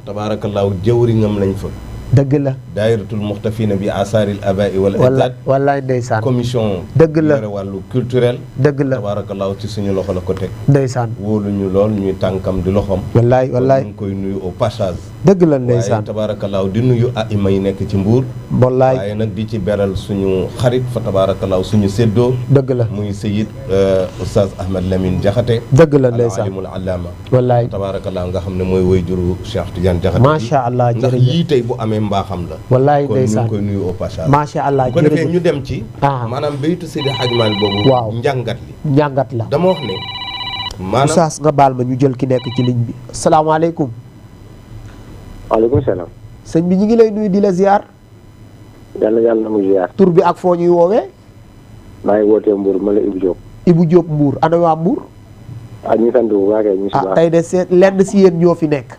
tabarakallahu jëwriñam lañ fa. dëgg la daayiratul muxtafina bi asaaril abaai wal ajdad. wallaay ndeysaan commission. dëgg la yore wàllu culturel. dëgg la tabarakallahu ci suñu loxo la ko teg. ndeysaan wóolu ñu lool ñuy tànkam di loxom. wallaay ñu ngi koy nuyu au passage. dëgg la ndeysaan waaye tabaarakallaahu di nuyu aima yi nekk ci Mbuur. wallaay waaye nag di ci beral suñu xarit fa tabaarakallaahu suñu séddoo. dëgg la muy Seyid Oustaz Ahmed Lamine Diakhaté. dëgg la ndeysaan alimul allaama. wallaay tabaarakallaahu nga xam ne mooy wayjuru Cheikh Tidiane Diakhaté. macha allah jërëjëf ndax lii tey bu amee mbaaxam la. wallaay ndeysaan kon ñu ngi koy nuyu au passage. macha allah bu ko defee ñu dem ci. ah maanaam baytu Seydi Hadji Malick boobu. waaw njàngat li. njàngat la dama wax ne. maanaam Oustaz nga baal ma ñu jël ki nekk ci ligne bi asalaamaaleykum. waaleykum salaam. sëñ bi ñu ngi lay nuyu di la ziar. yàlla na mu ziar. tur bi ak foo ñuy woowee. maa ngi wootee Mbour ma la Ibou Diop. Ibou Diop Mbour ana waa Mbour. ñu sant bu baax kay ñu si baax. tey de seet lenn si yéen ñoo fi nekk.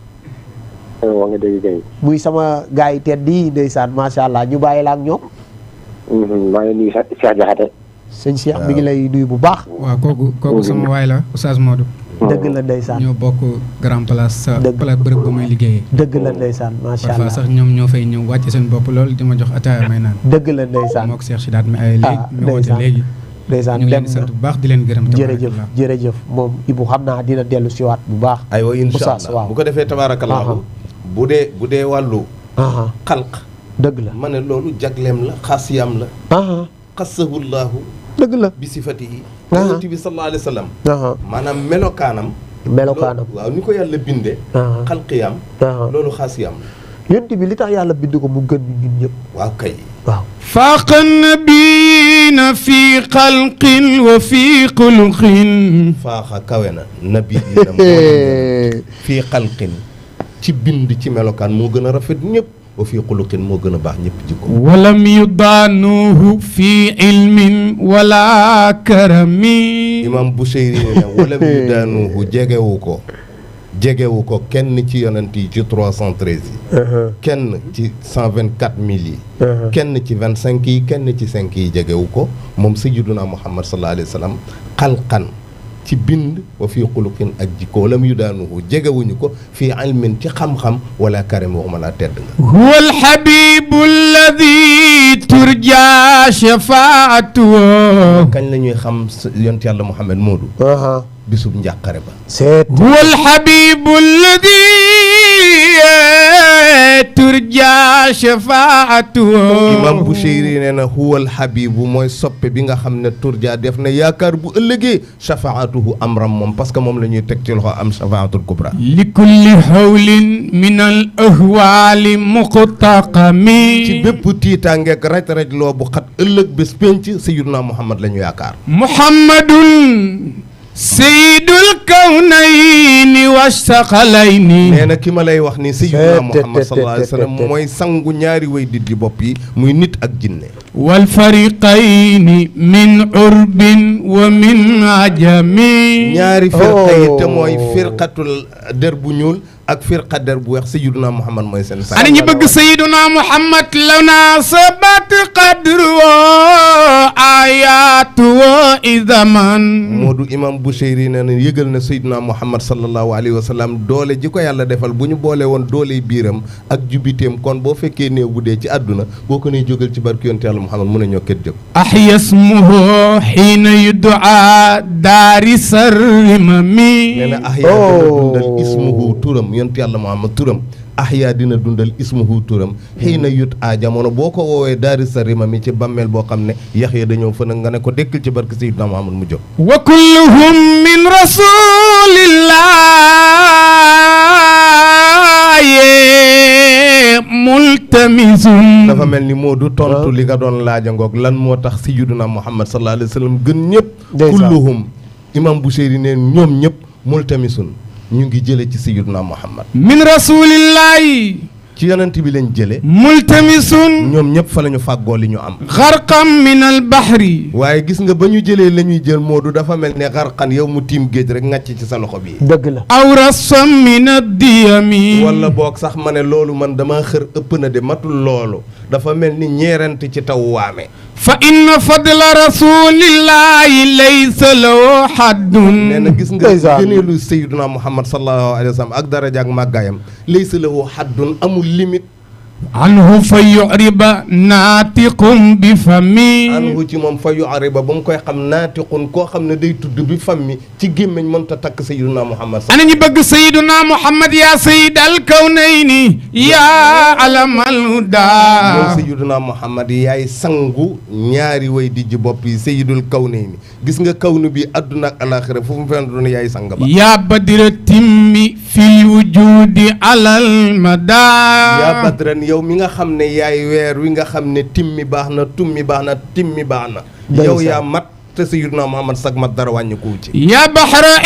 wax nga dëgg kay. muy sama gars yi tedd yi ndeysaan macha allah ñu bàyyi la ak ñoom. maa ngi nuyu Cheikh Diakhaté. sëñ Cheikh mi ngi lay nuyu bu baax. waaw kooku sama waay la Oustaz Modou. dëgg la ndeysaan ñoo bokk grand place sa place bërëb ba may liggéeyee. dëgg la ndeysaan macha allah parfois sax ñoom ñoo fay ñëw wàcce seen bopp lool di ma jox ataaya may naan. dëgg la ndeysaan moo ko Cheikh Sidaat mi ay léegi mi woote léegi. ndeysaan ñu ngi leen di sant bu baax di leen gërëm. jërëjëf moom Ibou xam naa dina dellu siwaat bu baax. aywa incha allah bu ko defee tabaarakallaahu bu dee wàllu. xalq. dëgg la ma ne loolu jagleem la xaasiyam la. xasahullaahu. dëgg la bi sifatihi. yonent bi sallallaahu alayhi wa sallam. maanaam melokaanam. waaw ni ko yàlla bindee. xalqiyam. loolu xaasiyam la. yonent bi li tax yàlla bind ko mu gën ñun ñëpp. waaw kay. waaw. faaqa nabiina fi xalqin wa fi xulqin. faaxa kawe na nabiina fii xalqin ci bind ci melokaan moo gën a rafet ñëpp. wa fii xuluqin moo gën a baax ñëpp jikko. walam yudaanuhu fi ilmin wala karami. imam Buseyri ne walam yudaanuhu jegewu ko kenn ci yonent yi ci 313 yi. kenn ci 124 000 yi. kenn ci 25 yi kenn ci 5 yi jegewu ko moom sayyiduna Muhammad sallallahu alayhi wa sallam xalqan ci bind wa fii xuluqin ak jikko walam yudaanuhu jegewuñu ko fii ilmin ci xam-xam wala karim waxuma laa tedd nga. huwa alxabibu alladi turja shafaatuhu. kañ la ñuy xam yonent yàlla Muhammad Moodu. bisub njàqare ba. huwa alxabibu alladi turja shafaatu. imam Bushayri nee na huwal habibu mooy soppe bi nga xam ne turja def na yaakaar bu ëllëgee shafaatuhu amram moom parce que moom la ñuy teg ci loxo am shafaatul kubra. li kulli hawlin min al ahwaali muqtaqami. ci bépp tiitaangeeg raj-raj loo bu xat ëllëg bés penc sayyiduna Muhammad la ñu yaakaar. muhammadun sayyidul kawnayni wastaqalayni. nee na ki ma lay wax ni sayyiduna Muhammad sallallahu alayhi wa sallam mooy sangu ñaari way di bopp yi muy nit ak jinne. wal fariqayni min urbin wa min ajami. ñaari firqa yi te mooy firqatul der bu ñuul ak firqa der bu weex sayyiduna Muhammad mooy seen sang. ana ñi bëgg sayyiduna Muhammad lana sabat qadru ayatu izaman. Moodu imam Bushayri nee na yëgal na sayyiduna Muhammad sallallahu alayhi wa sallam doole ji ko yàlla defal bu ñu boole woon doole biiram ak jubiteem kon boo fekkee néew bu dee ci àdduna boo ko nee jógal ci barki yonte yàlla Muhammad mun a ñoo ket jóg. ahya ismuhu hiina yud'a daari sarrimami. nee na ahya dina dundal ismuhu turam yonte yàlla Muhammad turam ahya dina dundal ismuhu turam xëy na yut a jamono boo ko woowee daari sarrimami ci bammeel boo xam ne yax ya dañoo fën nga ne ko dekkil ci barki sayyidina Muhammad mu jóg. wa kulluhum min rasulillahi multamisun. dafa mel ni moo du tontu li nga doon laaja ngoog lan moo tax sayyidina Muhammad sallallahu alayhi wa sallam gën ñëpp. kulluhum imam Bushayri neen ñoom ñëpp multamisun ñu ngi jële ci sayyidina Muhammad min rasulillahi ci yonent bi lañ jële multamisun ñoom ñëpp fa la ñu fàggoo li ñu am. xarqam min al bahri. waaye gis nga ba ñu jëlee la ñuy jël Moodu dafa mel ne xarqan yow mu tiim géej rek ngàcc ci sa loxo bi. dëgg la. aw rasam min ad-diyami. wala boog sax ma ne loolu man dama xër ëpp na de matul loolu dafa mel ni ñeerant ci taw waame. fa inna fadla rasulillahi laysa lahu haddun. nee na gis nga gëneelu sayyiduna Muhammad sallallahu alayhi wa sallam ak daraja ak màggaayam laysa lahu haddun amul limite. anhu fa yuriba naatiqun bi fami. anhu ci moom fa yuriba ba mu koy xam naatiqun koo xam ne day tudd bi fami ci gémmiñ mënta takk sayyiduna Muhammad. ana ñi bëgg sayyiduna Muhammad yaa sayyidal kawnayni yaa alamal huda. yow sayyiduna Muhammad yaay sangu ñaari way di ji bopp yi sayyidul kawnayni gis nga kawnu bi àdduna ak alaxira fu mu fenn doon yaay sang ba. yaa badira timmi fil wujudi alal mada. yaa badran yow mi nga xam ne yaay weer wi nga xam ne timmi baax na tummi baax na timmi baax na. yow yaa mat te sayyiduna Muhammad sag mat dara wàññikuwu ci. yaa baxra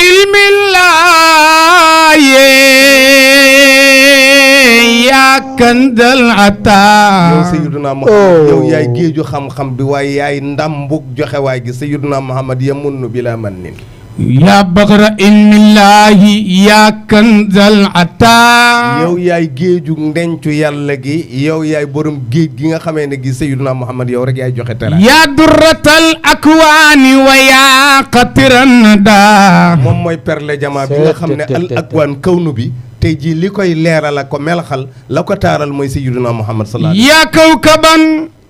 ilmillaahi yaa kandal ataa. yow sayyiduna Muhammad yow yaay géeju xam-xam bi waaye yaay ndambug joxe waay gi sayyiduna Muhammad yamunnu bila mannin. yaa baxra ilmillaahi yaa kanzal ataa. yow yaay géeju ndencu yàlla gi yow yaay borom géej gi nga xamee ne gi sayyiduna Muhammad yow rek yaay joxe tera. yaa durratal akwaani wa yaa qatiran daa. moom mooy perle jamaa bi nga xam ne al akwaan kawnu bi tey jii li koy leeral la ko melaxal la ko taaral mooy sayyiduna Muhammad sallallahu alayhi yaa kawkaban.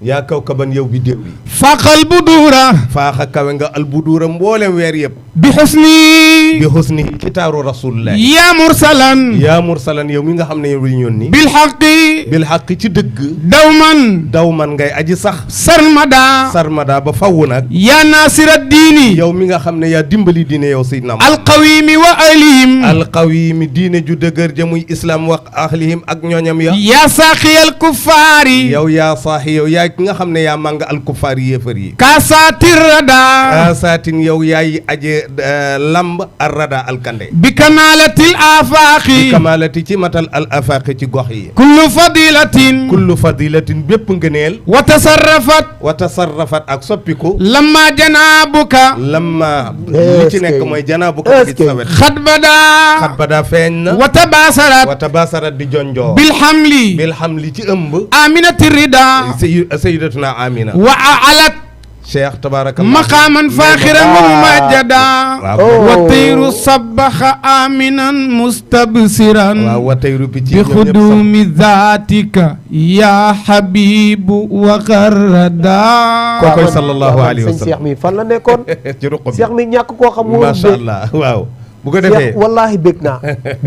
yaa kawkaban yow bi déw bi faqal buduura. faaxa kawe nga al buduura mboolem weer yëpp. bi xusni. bi xusni ci taaru rasulullah. yaa mursalan. yaa mursalan yow mi nga xam ne yow li ñoon ni bil xaqi. bil xaq ci dëgg. dawman. daw man ngay aji sax. sarmada. sarmada ba faww nag. yaa naasira diini. yow mi nga xam ne yaa dimbali diine yow sayyidina alqawimi wa alihim. alqawimi diine ju dëgër ja muy islam wa ahlihim ak ñooñam ya. yaa saaxiyal kuffaari. yow yaa saaxi yow yaay ki nga xam ne yaa màng alkuffaar yéefar yi. kaasaatir rada. kaasaatin yow yaay aje lamb arrada alkande. bi kamaalatil afaaqi. bi kamaalati ci matal al afaaqi ci gox yi. kullu fadilatin. kullu fadilatin bépp ngëneel. wa tasarrafat. wa tasarrafat ak soppiku. lamma janaabuka. lamma li ci nekk mooy janaabuka gi sawet. xat badaa. xat badaa feeñ na. wa tabaasarat. wa tabaasarat di jonjoo. bilhamli. bilhamli ci ëmb. aminati rida. sayyidatuna Amina. wa alat. cheikh tabaarakallah. maqaaman faaxiran wa mumajjada. wa tayru sabbaxa aminan mustabsiran. waaw wa tayru bi ci bi xudumi zaatika yaa habibu wa garada. kookoy sallallahu alayhi wa sëñ sallam. Cheikh mi fan la nekkoon. ci ruq bi Cheikh mi ñàkk koo xam. macha allah waaw. bu ko defee Cheikh wallaahi bég naa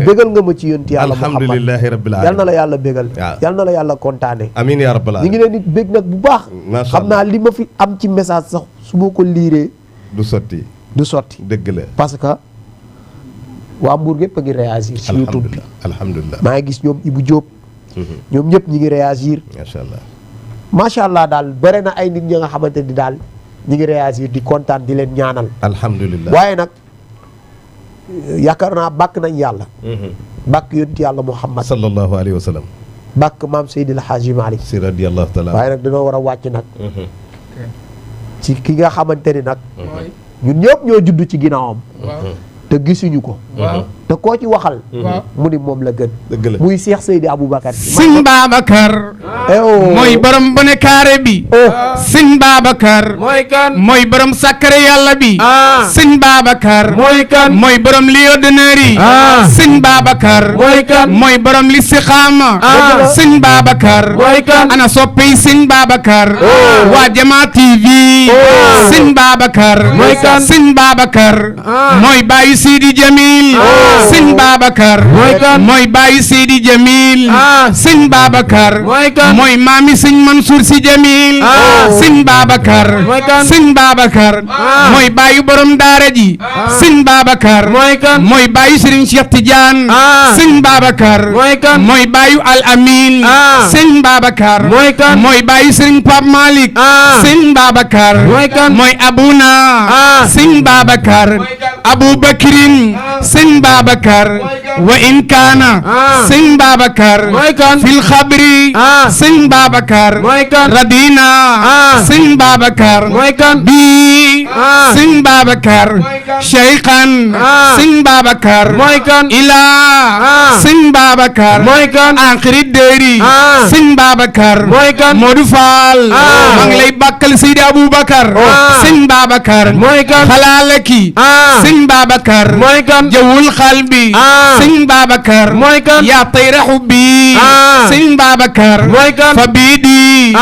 bégal nga ma ci yonti yàlla Muhammad alhamdulillahi rabbil alamin yal na la yàlla bégal waaw. yal na la yàlla kontaane amiin yaa rabbal ñu ngi alamin leen di bég nag bu baax Masha xam naa li ma fi am ci message sax su ma ko liiree du sotti du sotti dëgg la parce que waa Mbour gépp a ngi réagir ci YouTube bi alhamdulilah maa ngi gis ñoom Ibou Diop ñoom ñëpp ñi ngi réagir macha allah macha allah daal bëri na ay nit ñi nga xamante ni daal ñi ngi réagir di kontaan di leen ñaanal alhamdulilah waaye nag yaakaar naa bàkk nañ yàlla bàkk yonent yàlla Muhammad sallallahu alayhi wa sallam bàkk maam Seydil Hadji Malick si radiyallahu taala waaye nag dañoo war a wàcc nag ci ki nga xamante ni nag ñun ñëpp ñoo judd ci ginnaawam te gisuñu ko te koo ci waxal mu ni moom la gën dëgg la muy Cheikh Seydi Aboubacar sëñ Babacar mooy borom bone kaare bi sëñ Babacar mooy kan mooy borom sàkkare yàlla bi sëñ Babacar mooy kan mooy borom li d'honneur yi sëñ Babacar mooy kan mooy borom li sixaama sëñ Babacar mooy kan ana soppey sëñ Babacar waa Jama TV sëñ Babacar mooy kan sëñ Babacar mooy bàyyi Sidi Jamil sëñ Babacar mooy kan mooy bàyyi Sidi Jamil sëñ Babacar mooy kan mooy maami sëñ Mansour si Jamil sëñ Babacar mooy kan sëñ Babacar mooy bàyyi borom daara ji sëñ Babacar mooy kan mooy bàyyi Serigne Cheikh Tidiane sëñ Babacar mooy kan mooy bàyyi Al Amin sëñ Babacar mooy kan mooy bàyyi Serigne Pape Malick sëñ Babacar mooy kan mooy Abuna sëñ Babacar Abou Bakrin sëñ Babacar wa in kaana sëñ Babacar mooy kan fil xabri sëñ Babacar mooy kan radina sëñ Babacar mooy kan bi sëñ Babacar cheikhan sëñ Babacar mooy kan ila sëñ Babacar mooy kan akhiri déeri sëñ Babacar mooy kan Modou Fall maa ngi lay bàkkal Seydi Aboubacar sëñ Babacar mooy kan xalaalaki sëñ Babacar mooy kan jawul xalbi sëñ Babacar mooy kan yaa tayra xubbi sëñ Babacar mooy kan fa biidi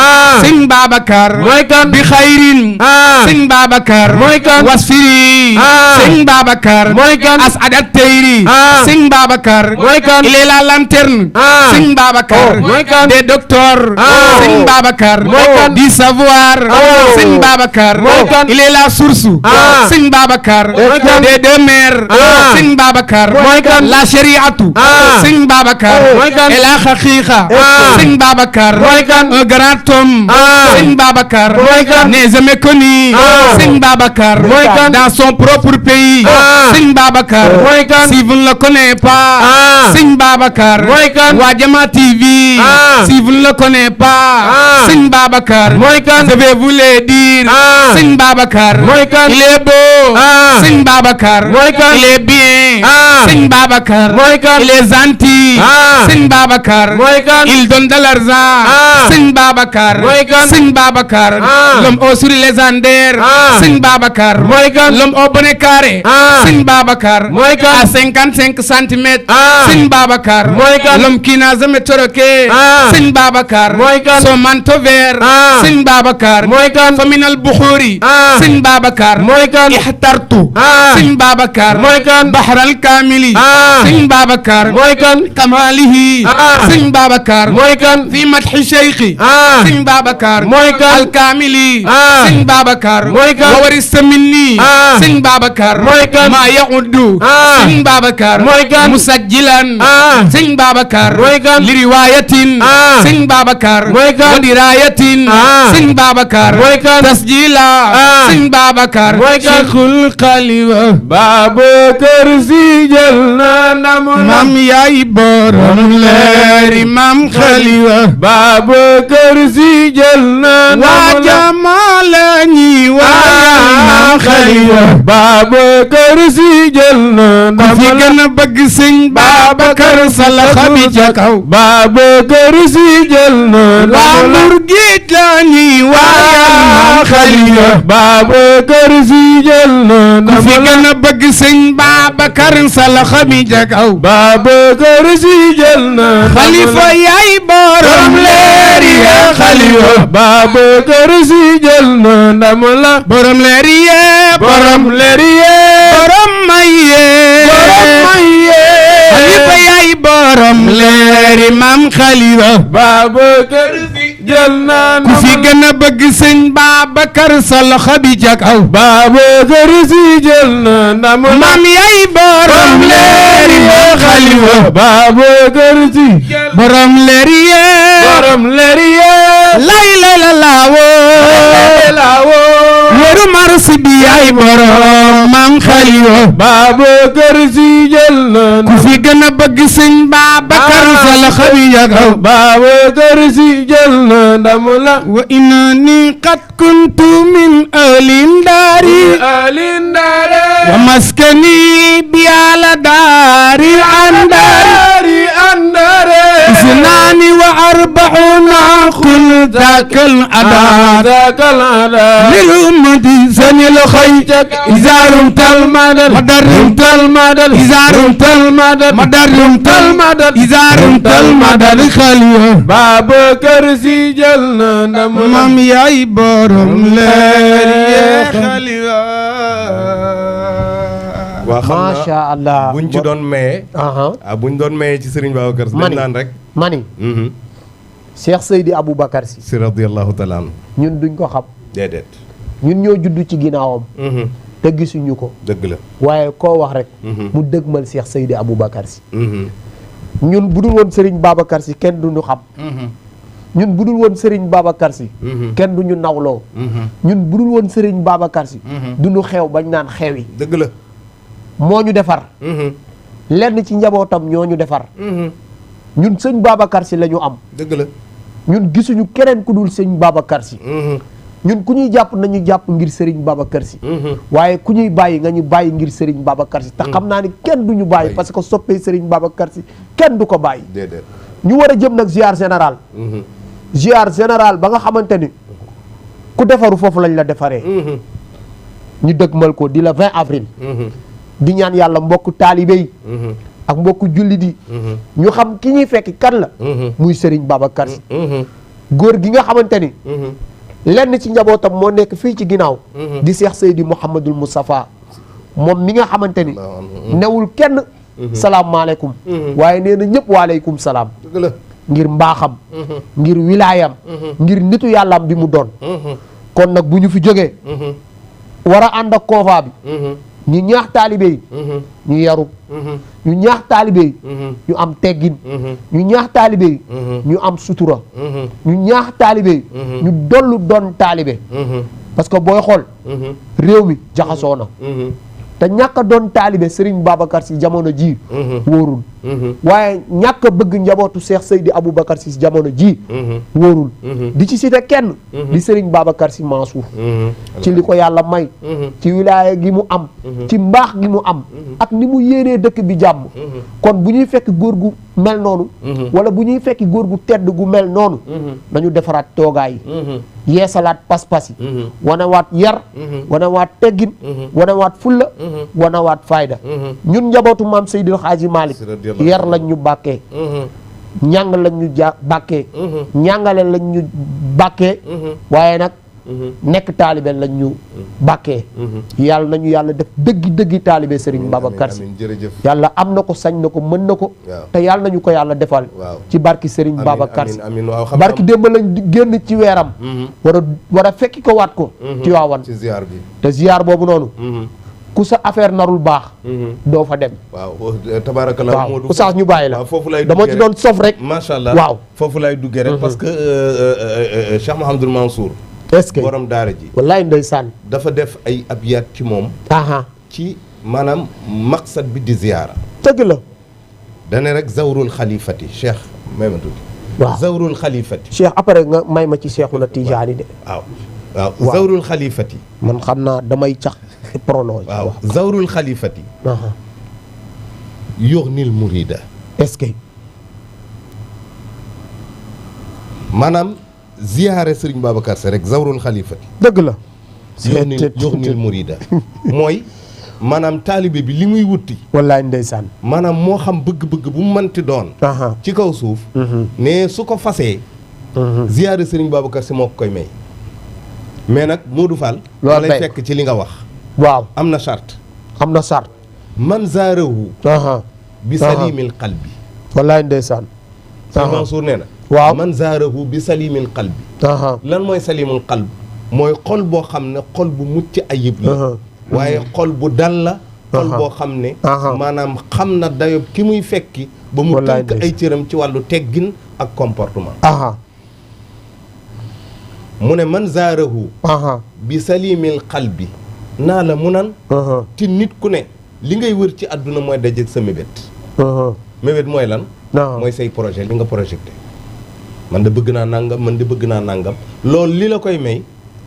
sëñ Babacar mooy kan bi xayrin sëñ Babacar mooy kan wasfiri sëñ Babacar mooy kan asadat tayri sëñ Babacar mooy kan il est la lanterne sëñ Babacar mooy kan des docteurs sëñ Babacar mooy kan du savoir sëñ Babacar mooy kan il est la source sëñ Babacar mooy kan des deux mers sëñ Babacar mooy kan la shariatu sëñ Babacar mooy kan et la haqiqa sëñ Babacar mooy kan un grand homme sëñ Babacar mooy kan n'est jamais connu sëñ Babacar mooy kan dans son propre pays sëñ Babacar mooy kan si vous ne le connaissez pas sëñ Babacar mooy kan waa Jama TV si vous ne le connaissez pas sëñ Babacar mooy kan je vais vous le dire sëñ Babacar mooy kan il est beau sëñ Babacar mooy kan il est bien sëñ Babacar mooy kan il est gentil sëñ Babacar mooy kan il donne de l'argent sëñ Babacar mooy kan sëñ Babacar l'homme au sourire légendaire sëñ Babacar mooy kan l'homme au bonnet carré sëñ Babacar mooy kan à 55 centimètres sëñ Babacar mooy kan l'homme qui n'a jamais troqué sëñ Babacar mooy kan son manteau vert sëñ Babacar mooy kan fa minal buxuuri sëñ Babacar mooy kan ihtartu sëñ Babacar mooy kan bahral kaamili sëñ Babacar mooy kan kamalihi sëñ Babacar mooy kan fi madhi cheikhi sëñ Babacar mooy kan alkaamili sëñ Babacar mooy kan wa warista minni sëñ Babacar mooy kan ma yauddu sëñ Babacar mooy kan musajjilan sëñ Babacar mooy kan li riwayatin sëñ Babacar mooy kan wa dirayatin sëñ Babacar mooy kan tasjila sëñ Babacar mooy kan cheikhul khalifa Babacar Si jël na ndam mam yaay borom leeri mam khalifa Babacar Si jël na ndam waa Jama la ñi waayal mam khalifa Babacar Si jël na ku ndam fi gën a bëgg sëñ Babacar sa loxo bi ca kaw Babacar Si jël na waa ndam Mbour géej la ñi waayal mam khalifa Babacar Si jël na ku fi ndam gën a bëgg sëñ Babacar sa loxo bi ca kaw Babacar Si jël na ndam khalifa yaay borom leeri ya khalifa Babacar Si jël na ndam la borom leeri ya borom leer yi borom may maye xalifa yaay borom leeri maam xalifa Babacar Si jël na ku fi gën a bëgg sëñ Babacar sa loxo bi ca kaw Babacar Si jël na ndam maam yaay borom leeri maam xalifa Babacar Si borom leeri yee borom leeri yee lay lay la laawoo weeru mars bi yaay borom maam xalifa Babacar Si jël na ku fi gën a bëgg sëñ Babacar sa loxo bi ca kaw Babacar Si jël na ndam la wa innani qad kuntu min ahlin daari alindare wa maskani bi ala daari andari andare isnani wa arba'una qul dakal adad kalada lil ummati sanil khaytak izarum tal madal madarum tal madal izarum tal madal madarum tal madal izarum tal madal khaliya Babacar Si jël na ndam mam yaay borom leer ye khaliya waa xam naa macha allah buñ ci doon maye. buñ doon maye ci Serigne Babacar Si. dañ naan rek. mani Cheikh Seydi Aboubacar Si. si radiyallahu taala anhu. ñun duñ ko xam. déedéet. ñun ñoo judd ci ginnaawam. te gisuñu ko. dëgg la. waaye koo wax rek. mu dëgmal Cheikh Seydi Aboubacar Si. ñun bu dul woon Serigne Babacar Si kenn duñu xam. ñun bu dul woon Serigne Babacar Si. kenn duñu nawloo. ñun bu dul woon Serigne Babacar Si. duñu xew bañ naan xewi. dëgg la. moo ñu defar. lenn ci njabootam ñoo ñu defar. ñun sëñ Babacar Si la ñu am. dëgg la. ñun gisuñu keneen ku dul sëñ Babacar Si. ñun ku ñuy jàpp nañu jàpp ngir Serigne Babacar Si. waaye ku ñuy bàyyi nga ñu bàyyi ngir Serigne Babacar Si. te xam naa ni kenn du ñu bàyyi parce que soppee Serigne Babacar Si kenn du ko bàyyi. déedéet. ñu war a jëm nag ziar général. ziar général ba nga xamante ni ku defaru foofu lañ la defaree. ñu dëgmal ko di la 20 avril. di ñaan yàlla mbokku taalibe yi. ak mbokku jullit yi. ñu xam ki ñuy fekk kan la. muy Serigne Babacar Si. góor gi nga xamante ni. lenn ci njabootam moo nekk fii ci ginnaaw. di Cheikh Seydi Mouhamadul Moustapha moom mi nga xamante ni. newul kenn. salaamaaleykum. waaye nee na ñëpp waaleykum salaam. dëgg la. ngir mbaaxam. ngir wilaayam. ngir nitu yàllaam bi mu doon. kon nag bu ñu fi jógee. war a ànd ak convoi bi. ñu ñaax taalibe yi. ñu yaru. ñu ñaax taalibe yi. ñu am teggin. ñu ñaax taalibe yi. ñu am sutura. ñu ñaax taalibe yi. ñu dollu doon taalibe. parce que booy xool. réew mi jaxasoo na. te ñàkk a doon taalibe Serigne Babacar Si jamono ji wóorul. waaye ñàkk a bëgg njabootu Cheikh Seydi Aboubacar Si jamono ji wóorul. di ci cité kenn. di Serigne Babacar Si Mansour. ci li ko yàlla may. ci wilaaya gi mu am. ci mbaax gi mu am. ak ni mu yéenee dëkk bi jàmm. kon bu ñuy fekk góor gu mel noonu. wala bu ñuy fekk góor gu tedd gu mel noonu. nañu defaraat toogaay yi. yeesalaat pas-pas yi. wanewaat yar. wanewaat teggin. wanewaat fulla. wanewaat fayda. ñun njabootu maam Seydil Hadji Malick yar lañ ñu bàkkee. ñàng lañ ñu bàkkee. ñàngale lañ ñu bàkkee. waaye nag nekk taalibe lañ ñu bàkkee. yàlla nañu yàlla def dëggi taalibe Serigne Babacar Si. yàlla am na ko sañ na ko mën na ko. te yàlla nañu ko yàlla defal. ci barki Serigne Babacar Si. barki démb lañ génn ci weeram. war a fekki ko waat ko. ci waawan te ziar boobu noonu. ku sa affaire narul baax. doo fa dem. waaw tabaarakallaa waaw ku saas ñu bàyyi la. foofu lay dama ci doon sof rek. macha allah waaw foofu lay duggee rek. parce que Cheikh Mouhamadul Mansour. est-ce que borom daara ji. wallaay ndeysaan. dafa def ay abiyat ci moom. ci maanaam maqsad bi di ziyaara. dëgg la. dane rek zawrul xalifati Cheikh may ma tuuti. waaw zawrul xalifati. Cheikh après nga may ma ci Cheikhuna Tijaani de. waaw zawrul xalifati. man xam naa damay cax prono. waaw zawrul xalifati. yuxnil murida. est-ce que. maanaam ziyaare Serigne Babacar Si rek zawrul xalifati. dëgg la. yuxnil murida mooy maanaam taalibe bi li muy wutti. wallaay ndeysaan. maanaam moo xam bëgg-bëgg bu mu mënti doon. ci kaw suuf. ne su ko fasee. ziyaare Serigne Babacar Si moo ko koy may. mais nag Modou Fall. loolu lay fekk ci li nga wax. waaw am na charte. am na charte. man zaarahu bi salimil qalbi. wallaay ndeysaan. Sëñ Mansour nee na. waaw man zaarahu bi salimil qalbi. lan mooy salimul qalb mooy xol boo xam ne xol bu mucc ayib la. waaye xol bu dal la. xol boo xam ne. maanaam xam na dayob ki muy fekki. ba mu tënk ay cëram ci wàllu teggin ak comportement. mu ne man zaarahu bi salimil qalbi naa la mu nan ci nit ku ne li ngay wër ci àdduna mooy dajeeg sa mébét. mébét mooy lan. mooy say projet li nga projeté. man de bëgg naa nangam man de bëgg naa nangam loolu li la koy may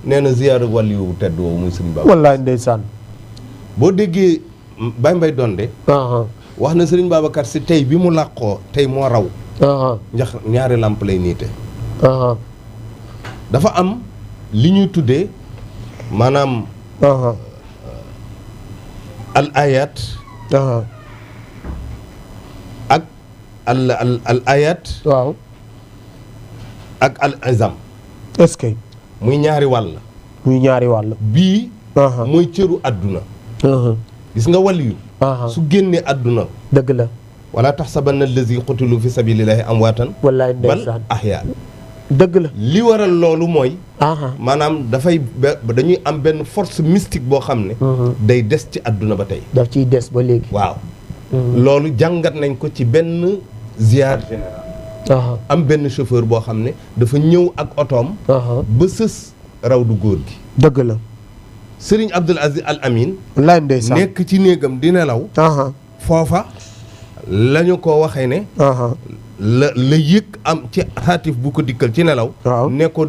nee na ziyaara wàll yu tedd woowu muy Sëriñ Babacar. wallaay ndeysaan. boo déggee Baye Mbaye Donde. wax na Sëriñ Babacar si tey bi mu làqoo tey moo raw. ndax ñaari làmp lay niite. dafa am li ñuy tuddee maanaam. al ayat. ak al ayat. waaw. ak al izam. est-ce que. muy ñaari wàll. muy ñaari wàll. bii. mooy cëru àdduna. gis nga wàll yu. su génnee àdduna. dëgg la. wala taxsabanna allazi qutilu fi sabilillahi amwaatan. wallaay ndeysaan bal ahyaa. dëgg la. li waral loolu mooy. maanaam dafay dañuy am benn force mystique boo xam ne. day des ci àdduna ba tey. daf ciy des ba léegi. waaw. loolu jàngat nañ ko ci benn ziar général. am benn chauffeur boo xam ne dafa ñëw ak otoom. ba sës raw du góor gi. dëgg la. Serigne Abdoul Aziz Al Amin. wallaay ndeysaan nekk ci néegam di nelaw. foofa la ñu ko waxee ne. la yëg am ci xaatif bu ko dikkal ci nelaw. ne ko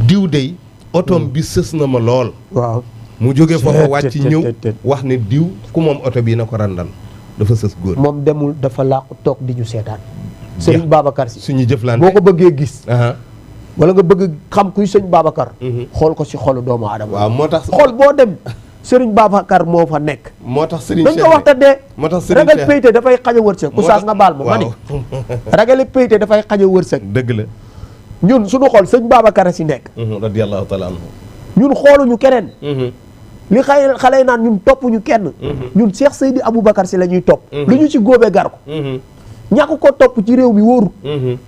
diw dey otoom bi sës na ma lool. waaw mu jóge foofa wàcc ñëw wax ne diw ku moom oto bi na ko randal dafa sës góor. moom demul dafa làqu toog di ñu seetaan. Sëriñ Babacar si suñu jëflante boo ko bëggee gis. wala nga bëgg xam kuy sëñ Babacar. xool ko si xolu doomu aadama. waaw moo tax xool boo dem Sëriñ Babacar moo fa nekk. moo tax Sëriñ dañ ko waxtaanee. moo tax Sëriñ ragal payte dafay xañ a wërsëg. oustaz nga baal ma ma ni. ragal payte dafay xañ a wërsëg. dëgg la. ñun suñu xool sëñ Babacar a si nekk. radiyallahu taala anhu. ñun xooluñu keneen. li xale yi naan ñun toppuñu kenn. ñun Cheikh Seydi Aboubacar si la ñuy topp. lu ñu ci góobee gar ko. ñàkk ko topp ci réew mi wóorut.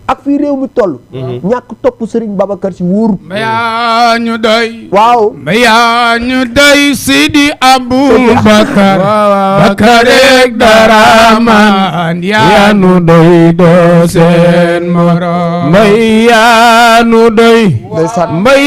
ak fii réew mi toll. ñàkk topp Serigne Babacar si wóorut. yaa ñu doy. waaw. yaa ñu doy Sidi Aboubacar. Bakarek Daraman. yaa ñu doy doo seen morom. yaa ñu doy.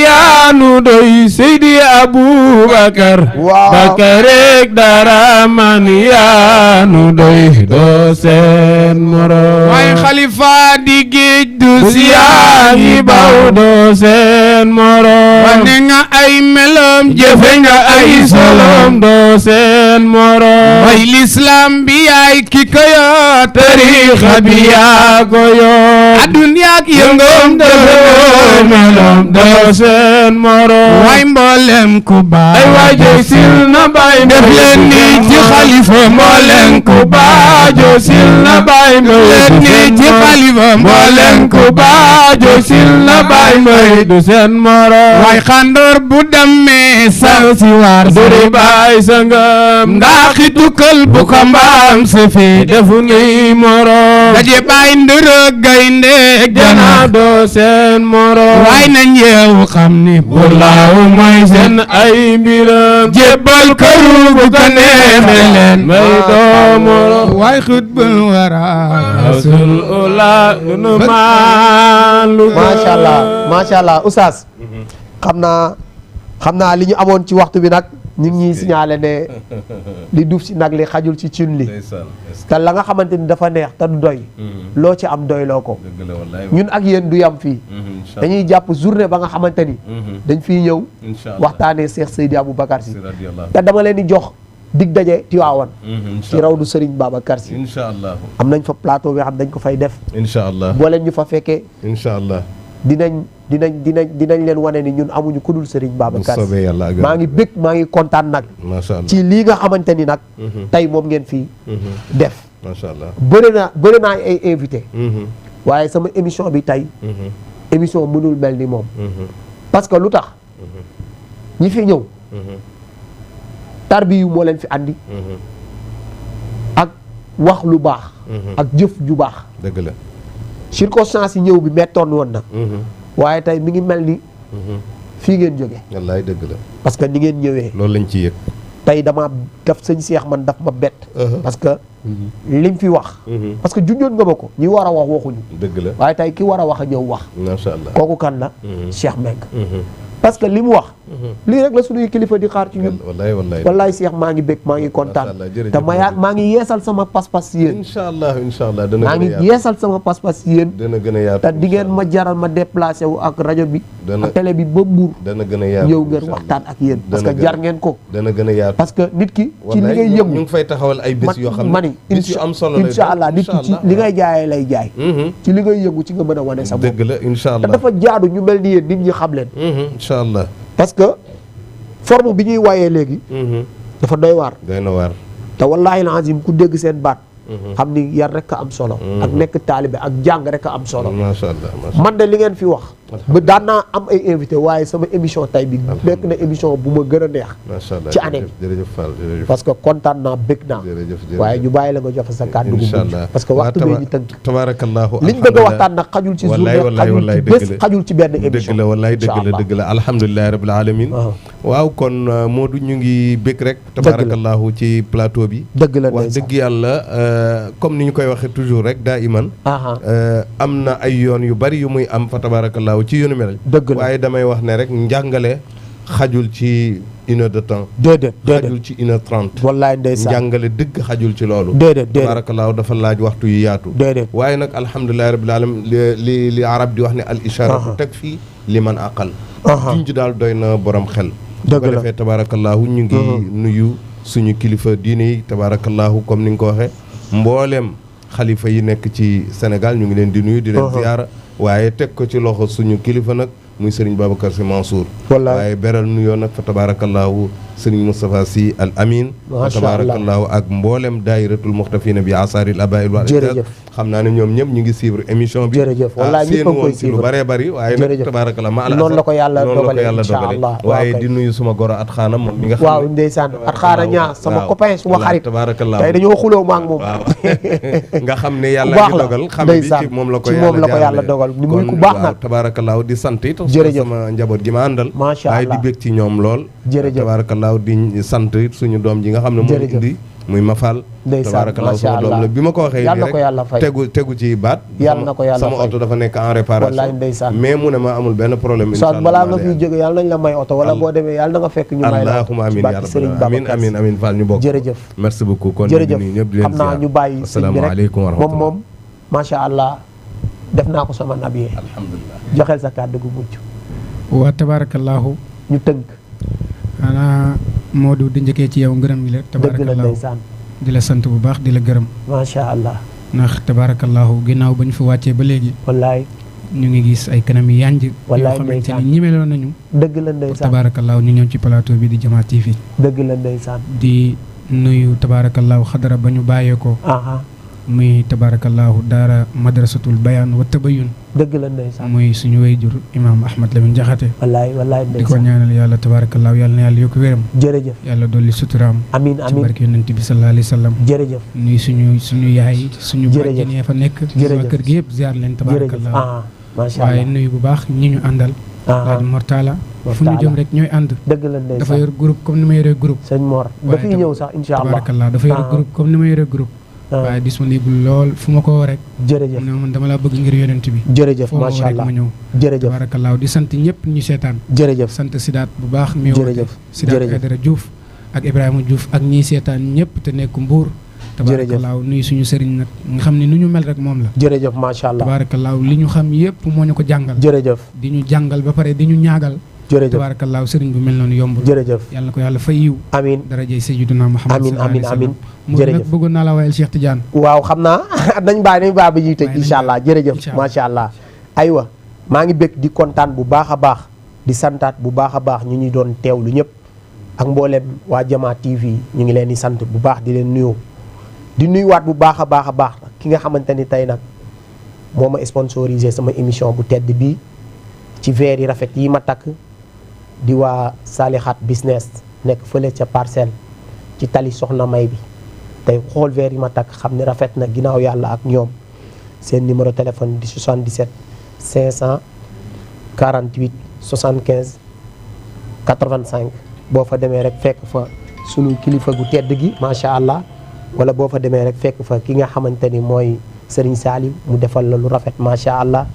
yaa ñu doy Sidi Aboubacar. Bakarek Daraman. yaa ñu doy doo seen morom. waaye xalifa di géej du siyaa ngi baw doo seen morom. wane nga ay melom jëfe nga ay solom doo seen morom. mooy l'islam bi yaay ki ko yoo tariixa bi yaa ko yoo. adduna ak yëngoom jëfe melom doo seen morom. waay mboolem ku baax. ay waajo sil na bay def leen ni ci xalifa mboolem ku baax jo sil na bay leen ni ci xalifa mboolem ku baajo sil na bay may du seen moroom. waay xandoor bu demee saw si waar duri bay sa ngëm. ndaxi tukkal bu ko mbaam si fi defu ngi moroom. daje bay ndërëg gaynde jana doo seen moroom. waay nañ yeewu xam ni buur laaw mooy seen ay mbiram. jébbal këru bu ko neexe leen may doo moroom. waay xutbul wara macha allah oustaz. xam naa li ñu amoon ci waxtu bi nag ñu ngi ñuy signalé ne li duuf si nag li xajul ci cin li. te la nga xamante ni dafa neex te du doy. loo ci am doy loo ko. ñun ak yéen du yam fii. dañuy jàpp journée ba nga xamante ni. dañ fiy ñëw. waxtaanee Cheikh Seydi Aboubacar si. te dama leen di jox. dig daje Tiwaawan. ci rawdu Serigne Babacar si. incha allah am nañ fa plateau bi xam dañ ko fay def. incha allah boo leen ñu fa fekkee. incha allah dinañ leen wane ni ñun amuñu ku dul Serigne Babacar si. soobee yàlla maa ngi bëgg maa ngi kontaan nag. macha allah ci lii nga xamante ni nag. tey moom ngeen fii def. macha allah bëri naa ay invité. waaye sama émission bi tey. émission mënul mel ni moom. parce que lu tax. ñi fi ñëw. tarbiyu moo leen fi andi. wax lu baax ak jëf ju baax dëgg la circonstance yi ñëw bi mettoon woon na waaye tey mi ngi mel ni fii ngeen jóge wallaay dëgg la parce que ni ngeen ñëwee loolu lañ ci yëg tey dama daf sëñ Cheikh man daf ma bett parce que lim fi wax parce que junjoon nga ma ko ñi war a wax waxuñu dëgg la waaye tey ki war a wax a ñëw wax macha allah kooku kan la Cheikh Mbengue parce que li mu wax lii rek la suñuy kilifa di xaar ci ñun wallaay Cheikh maa ngi bég maa ngi kontaan te maa ngi yeesal sama pas-pas si yéen incha allah dana maa ngi yeesal sama pas-pas si yéen dana gën a yaatu te di ngeen ma jaral ma déplacé wu ak rajo bi ak télé bi ba Mbour dana gën a yaatu yow ngeen waxtaan ak yéen parce que jar ngeen ko dana gën a yaatu parce que nit ki ci li ngay yëngu ñu ngi fay taxawal ay bés yoo xam ne mani bés yu am solo incha allah nit ki ci li ngay jaayee lay jaay ci li ngay yëngu ci nga mën a wane sa bopp dëgg la incha allah te dafa jaadu ñu mel ni yéen nit ñi xam leen incha allah parce que forme bi ñuy wayee léegi dafa doy waar doy na waar te wallaahi alazim ku dégg seen baat xam ni yar rek a am solo ak nekk taalibe ak jàng rek a am solo macha allah man de li ngeen fi wax ba daan naa am ay invité waaye sama émission tay bi nekk na émission bu ma gën a neex macha allah ci année bi jërëjëf Fall jërëjëf parce que kontaan naa bëgg naa waaye ñu bàyyi la nga joxe sa kàddu gu mujj parce que waxtu bee ñu tënk tabarakallahu liñ bëgg a waxtaan nag xajul ci journée xajul ci bés xajul ci benn émission dëgg la wallaay dëgg la alhamdulilahi rabbil alamin waaw kon Modou ñu ngi bëgg rek tabarakallahu ci plateau bi dëgg la wax dëgg yàlla comme ni ñu koy waxee toujours rek daa iman am na ay yoon yu bari yu muy am fa tabarakallahu ci yoonu mel waaye damay wax ne rek njàngale xajul ci 1 heure de temps déedéet xajul ci 1h30 wallaay ndeysaan njàngale dëgg xajul ci loolu déedéet tabarakallahu dafa laaj waxtu yu yaatu déedéet waaye nag alhamdulilahi rabbil alamin li arab di wax ne al isharatu takfi liman aqal junj daal doy na borom xel bu ko defee tabarakallahu ñu ngi nuyu suñu kilifa diine yi tabarakallahu comme ni nga ko waxee mbooleem xalifa yi nekk ci Sénégal ñu ngi leen di nuyu di leen ziyaara waaye teg ko ci loxo suñu kilifa nag muy Serigne Babacar Sy Mansour waaye beral nuyoo nag fa tabarakallahu Serigne Moustapha Sy Al Amin fa tabarakallahu ak mboolem daayiratul muxtafina bi asaaril abail wal ajdad xam naa ne ñoom ñëpp ñu ngi suivre émission bi jërëjëf wallaay ñëpp a koy si lu bëree bëri waaye nag tabarakallah ma noonu la ko yàlla dogale waaye di nuyu suma goro at xaana moom mi nga xam waaw ndeysaan at xaana ñaa sama copain suma xarit tabarakallah tey dañoo xuloo ma ak moom nga xam ne yàlla ngi dogal xam bi ci moom la ko yàlla dogal ni muy ku baax nag tabarakallah di sant it jërëjëf sama njaboot gi ma àndal macha allah waaye di bég ci ñoom lool jërëjëf tabarakallah di sant suñu doom ji nga xam ne moom indi muy Mafal tabarakallah sama doom la bi ma ko waxee rek tegu ci baat yàlla na ko yàlla sama oto dafa nekk en réparation mais mu ne ma amul benn problème inshallah balaa nga fiy jóge yàlla nañ la may oto wala boo demee yàlla na nga fekk ñu may la allahumma amin ya rabbal alamin amin Fall ñu bokk jërëjëf merci beaucoup kon jërëjëf ñëpp di leen xam naa ñu bàyyi asalaamaaleykum wa rahmatullah moom macha allah def naa ko sama nabiyee alhamdulilah joxeel sa kàddu gu mujj waa tabarakallahu ñu tënk xanaa Modou di njëkkee ci yow ngërëm gi la tabarakallahu di la sant bu baax di la gërëm macha allah ndax tabarakallahu ginnaaw ba ñu fi wàccee ba léegi wallaay ñu ngi gis ay kanam yi yanj wallaay yoo xamante ni ñemeloon nañu dëgg la ndeysaan tabarakallahu ñu ñëw ci plateau bi di Jama TV dëgg la ndeysaan di nuyu tabarakallahu xadara ba ñu bàyyeekoo muy tabarakallahu daara madrasatul bayaan wa tabayun dëgg la ndeysaan muy suñu wayjur imaam Ahmad Lamine Jaxate wallaay wallaay di ko ñaanal yàlla tabarakallahu yàlla na yàlla yokk wéram jërëjëf yàlla dolli suturaam amiin ci barke yonent bi sallallahu alayhi wa sallam jërëjëf nuyu suñu yaay suñu bàjjen ya fa nekk waa kër gi yëpp ziar leen tabarakallahu macha waaye nuyu bu baax ñi ñu àndal daal Mortala fu ñu jëm rek ñooy ànd dëgg la ndeysaan dafa yor groupe comme ni ma yoree groupe sëñ Mor dafay ñëw sax insha allah tabarakallahu dafa yor groupe comme ni ma yoree groupe waaye disponible lool fu ma ko woo rek jërëjëf ne man dama laa bëgg ngir yonent bi jërëjëf macha allah ma ñëw jërëjëf tabarakallahu di sant ñëpp ñu seetaan jërëjëf sant Sidaat bu baax mi jërëjëf Sidaat Aydara Diouf ak Ibrahima Diouf ak ñiy seetaan ñëpp te nekk Mbuur tabarakallahu nuyu suñu sëriñ nag nga xam ne nu ñu mel rek moom la jërëjëf macha allah tabarakallahu li ñu xam yëpp moo ñu ko jàngal jërëjëf di ñu jàngal ba pare di ñu ñaagal jërëjëf tabarakallahu sëriñ bu mel noonu yombul jërëjëf yàlla ko yàlla fay yiw amiin darajey Sayyiduna Muhammad amiin jërëjëf jërëjëf nag bëggoon naa la wayal Cheikh Tidiane waaw xam naa nañ bàyyi ba ñuy tëj incha allah jërëjëf macha allah aywa maa ngi bëgg di kontaan bu baax a baax di santaat bu baax a baax ñu ñuy doon teewlu ñëpp ak mboolem waa Jama TV ñu ngi leen di sant bu baax di leen nuyoo di nuyuwaat bu baax a baax ki nga xamante ni tey nag moo ma sponsorisé sama émission bu tedd bii ci verre yi rafet yi ma takk di waa Salixat business nekk fële ca Parcelles ci tali Soxna May bi tey xool verre yi ma takk xam ne rafet na ginnaaw yàlla ak ñoom. seen numéro téléphone di 77 548 75 85 boo fa demee rek fekk fa sunu kilifa gu tedd gi macha allah wala boo fa demee rek fekk fa ki nga xamante ni mooy Serigne Saliou mu defal la lu rafet macha allah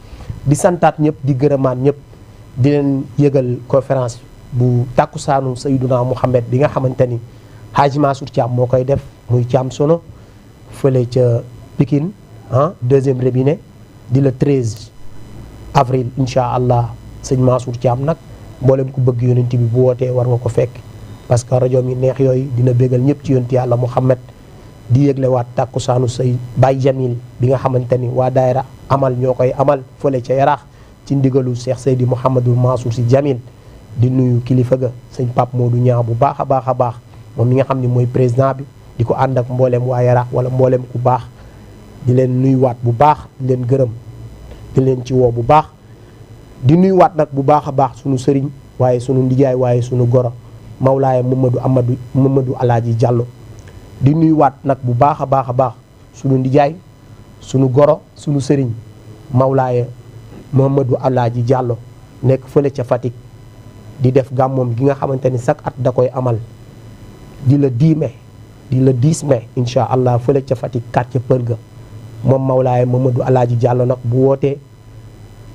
di santaat ñëpp di gërëmaat ñëpp di leen yëgal conférence bu takkusaanu Sayyiduna Muhammad bi nga xamante ni Hadji Mansour Thiam moo koy def muy Thiam Sono fële ca Pikine deuxième robinet di le 13 avril incha allah sëñ Mansour Thiam nag mboolem ku bëgg yonent bi bu wootee war nga ko fekk parce que rajo mi neex yooyu dina bégal ñëpp ci yonent yàlla Muhammad di yëglewaat tàkkusaanu say Baye Jamil bi nga xamante ni waa daayira amal ñoo koy amal fële ca Yaraax ci ndigalu Cheikh Seydi Mouhamadou Mansour Sy Jamil di nuyu kilifa ga sëñ Pape Modou Niang bu baax a baax a baax moom mi nga xam ne mooy président bi di ko ànd ak mboolem waa Yaraax wala mboolem ku baax di leen nuyuwaat bu baax di leen gërëm di leen ci woo bu baax di nuyuwaat nag bu baax a baax sunu sëriñ waaye sunu ndijaay waaye sunu goro Mawlaaye Mamadou Alaaji Diallo di nuyuwaat nag bu baax a baax sunu ndijaay sunu goro sunu sëriñ Mawlaaye Mamadou Alaaji Diallo nekk fële ca Fatick di def gàmmoom gi nga xamante ni chaque at da koy amal di le 10 mai di le 10 mai incha allah fële ca Fatick quartier Pël ga moom Mawlaaye Mamadou Alaaji Diallo nag bu wootee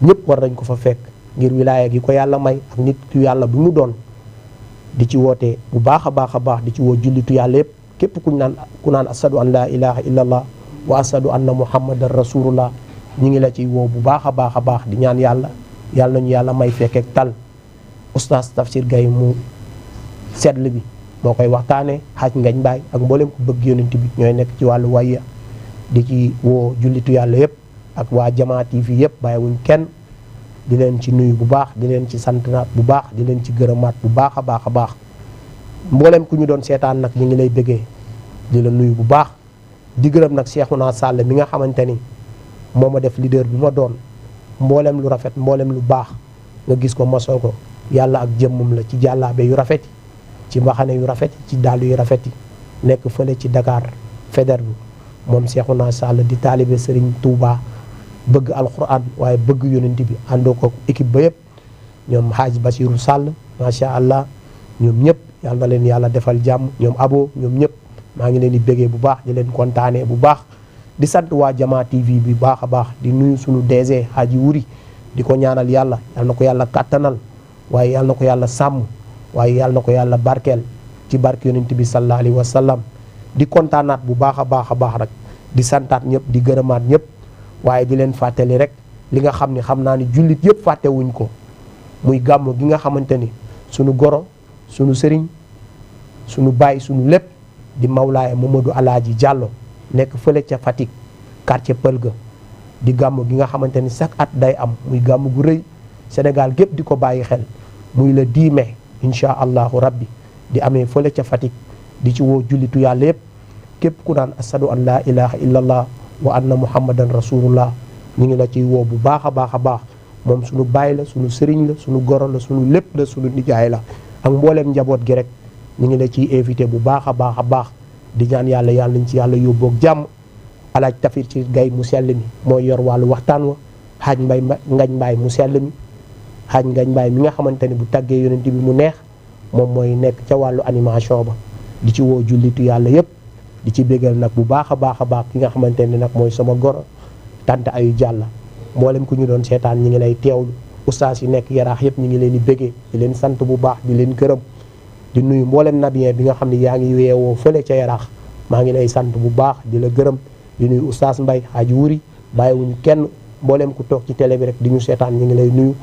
ñëpp war nañ ko fa fekk ngir wilaaya gi ko yàlla may ak nit ku yàlla bu mu doon di ci wootee bu baax a baax di ci woo jullitu yàlla yëpp képp ku naan asadu an laa ilaha illallah wa asadu anna muhammadan rasulullah ñu ngi la ciy woo bu baax a baax di ñaan yàlla nañu yàlla may fekkeek tal oustaz Tafsir Gaye mu seetlu bi moo koy waxtaane xaaj ngañ mbaay ak mboolem ku bëgg yonent bi ñooy nekk ci wàllu wayya di ci woo jullitu yàlla yëpp ak waa Jamaa TV yëpp bàyyiwuñ kenn di leen ci nuyu bu baax di leen ci sant naat bu baax di leen ci gërëmaat bu baax a baax mboolem ku ñu doon seetaan nag ñu ngi lay bëggee di la nuyu bu baax di gërëm nag Cheikhouna Sall mi nga xamante ni moo ma def leader bi ma doon mboolem lu rafet mboolem lu baax nga gis ko mosoo ko yàlla ak jëmmum la ci jàllaabe yu rafet yi ci mbaxane yu rafet yi ci dàll yu rafet yi nekk fële ci Dakar Faidherbe moom Cheikhouna Sall di taalibe Serigne Touba bëgg alquran waaye bëgg yonent bi àndoo ko équipe ba yëpp ñoom Hadj Basirou Sall macha allah ñoom ñëpp yal na leen yàlla defal jàmm ñoom abo ñoom ñëpp maa ngi leen di bëggee bu baax di leen kontaanee bu baax di sant waa Jamaa TV bi baax a baax di nuyu sunu DG Hadji Wuri di ko ñaanal yàlla yal na ko yàlla kàttanal waaye yal na ko yàlla sàmm waaye yal na ko yàlla barkeel ci barke yonent bi sallallahu alayhi wa sallam di kontaanaat bu baax a baax rek di santaat ñëpp di gërëmaat ñëpp waaye di leen fàttali rek li nga xam ne xam naa ni jullit yëpp fàttewuñ ko muy gàmmu gi nga xamante ni sunu goro sunu sëriñ sunu baay sunu lépp di Mawlaaye Mamadou Alaaji Diallo nekk fële ca Fatick quartier Pël ga di gàmmu gi nga xamante ni chaque at day am muy gàmmu gu rëy Sénégal gépp di ko bàyyi xel muy le 10 mai incha allahu rabbi di amee fële ca Fatick di ci woo jullitu yàlla yëpp képp ku naan asadu an laa ilaha illallah wa anna muhammadan rasulullah ñu ngi la ciy woo bu baax a baax moom suñu baay la suñu sëriñ la suñu goro la suñu lépp la suñu nijaay la ak mbooleem njaboot gi rek ñu ngi la ciy invité bu baax a baax di ñaan yàlla nañ ci yàlla yóbboog jàmm alaaj Tafsir Gaye mu sell mi mooy yor wàllu waxtaan wa xaaj ngañ mbaay mu sell mi xaaj ngañ mbaay mi nga xamante ni bu tàggee yonent bi mu neex moom mooy nekk ca wàllu animation ba di ci woo jullitu yàlla yëpp di ci bégal nag bu baax a baax ki nga xamante ni nag mooy sama goro tante ayu jàlla mboolem ku ñu doon seetaan ñi ngi lay teewlu ustaas yi nekk yaraax yëpp ñu ngi leen di bégee di leen sant bu baax di leen gërëm di nuyu mboolem nabien bi nga xam ne yaa ngi weewoo fële ca yaraax maa ngi lay sant bu baax di la gërëm di nuyu ustaas Mbay Haji Wuri bàyyiwuñu kenn mboolem ku toog ci télé bi rek di ñu seetaan ñu ngi lay nuyu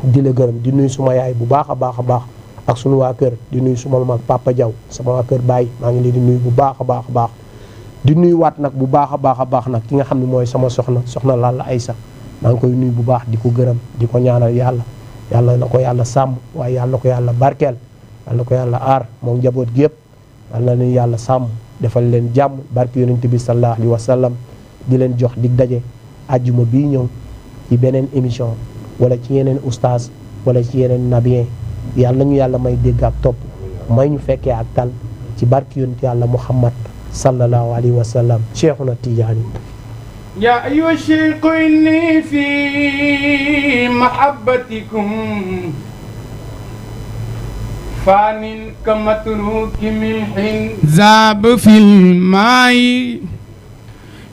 di la gërëm di nuyu suma yaay bu baax a baax ak sunu waa kër di nuyu suma mag Papa Diaw sama waa kër Baye maa ngi leen di nuyu bu baax a baax di nuyu waat nag bu baax a baax nag ki nga xam ne mooy sama soxna Lalla Aysa maa ngi koy nuyu bu baax di ko gërëm di ko ñaanal yàlla na ko yàlla sàmm waaye yàlla na ko yàlla barkeel yàlla na ko yàlla aar moom njaboot gi yëpp yàlla na leen yàlla sàmm defal leen jàmm barke yonent bi sallallahu alayhi wa sallam di leen jox dig daje ajjuma bii ñëw ci beneen émission wala ci yeneen oustaz wala ci yeneen nabien yàlla nañu yàlla may dégg ak topp may ñu fekkee ak tal ci barke yonent yàlla Muhammad sallallahu alayhi wa sallam Cheikhuna Tijaani. يا أيها الشيخ إني في محبتكم فان كمتروك ملح ذاب في الماء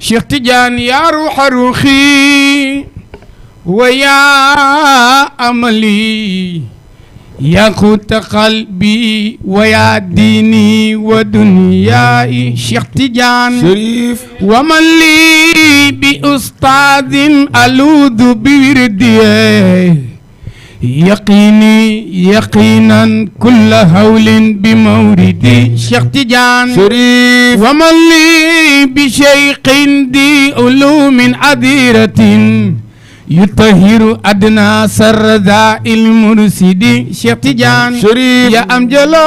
شيخ تجان يا روح روحي ويا أملي يا قوت قلبي ويا ديني ودنياي شيخ تجان شريف ومن لي بأستاذ ألوذ بوردي يقيني يقينا كل هول بموردي شيخ تجان شريف ومن لي بشيخ دي علوم عذيرة يطهر أدنى سر ذا المرسد شيخ تجان شريف يا أم جلال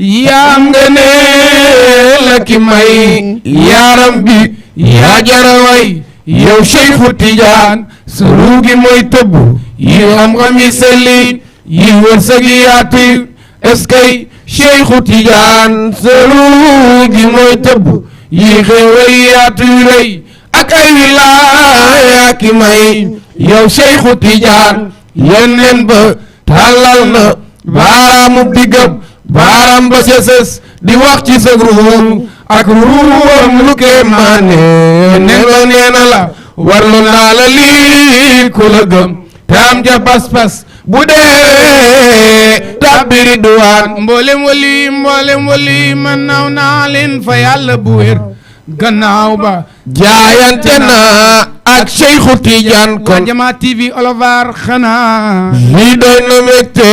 يا أم لك ماي يا ربي يا جروي يا شيخ تجان سروغي موي تبو يا أم غميسلين يا ورسقياتي اسكي شيخ تجان سروغي موي تبو يا خوياتي ري ak ay wilaaya ki may yow Cheikhu Tidiane yónneen ba tàllal na baaraamu digam baaraam ba seses di wax ci sa ruum ak ruum lu kee maane nee na la warlu naa la lii ku la gëm te am ja pas-pas bu dee tabbiri duwaan mboolem wali man naw naa leen fa yàlla bu wér gannaaw ba jaayante na ak Cheikhu Tidiane kon Jama TV Olovar xanaa lii doy na mbégte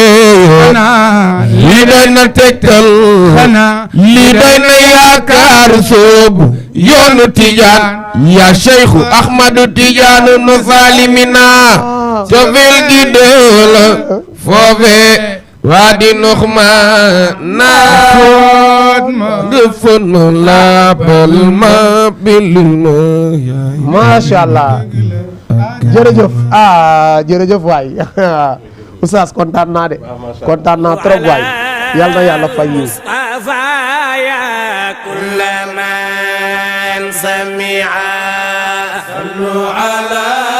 xanaa lii doy na tegtal xanaa lii doy na yaakaar soobu yoonu Tidiane ya Cheikhu Ahmadu Tidiane no salimina cofeel gi doola foofe waadi noxma naa defon laabal ma bilma macha allah jërëjëf waay oustaz kontaan naa de kontaan naa trop waay yal na yàlla fay ñu كل من سمع صلوا على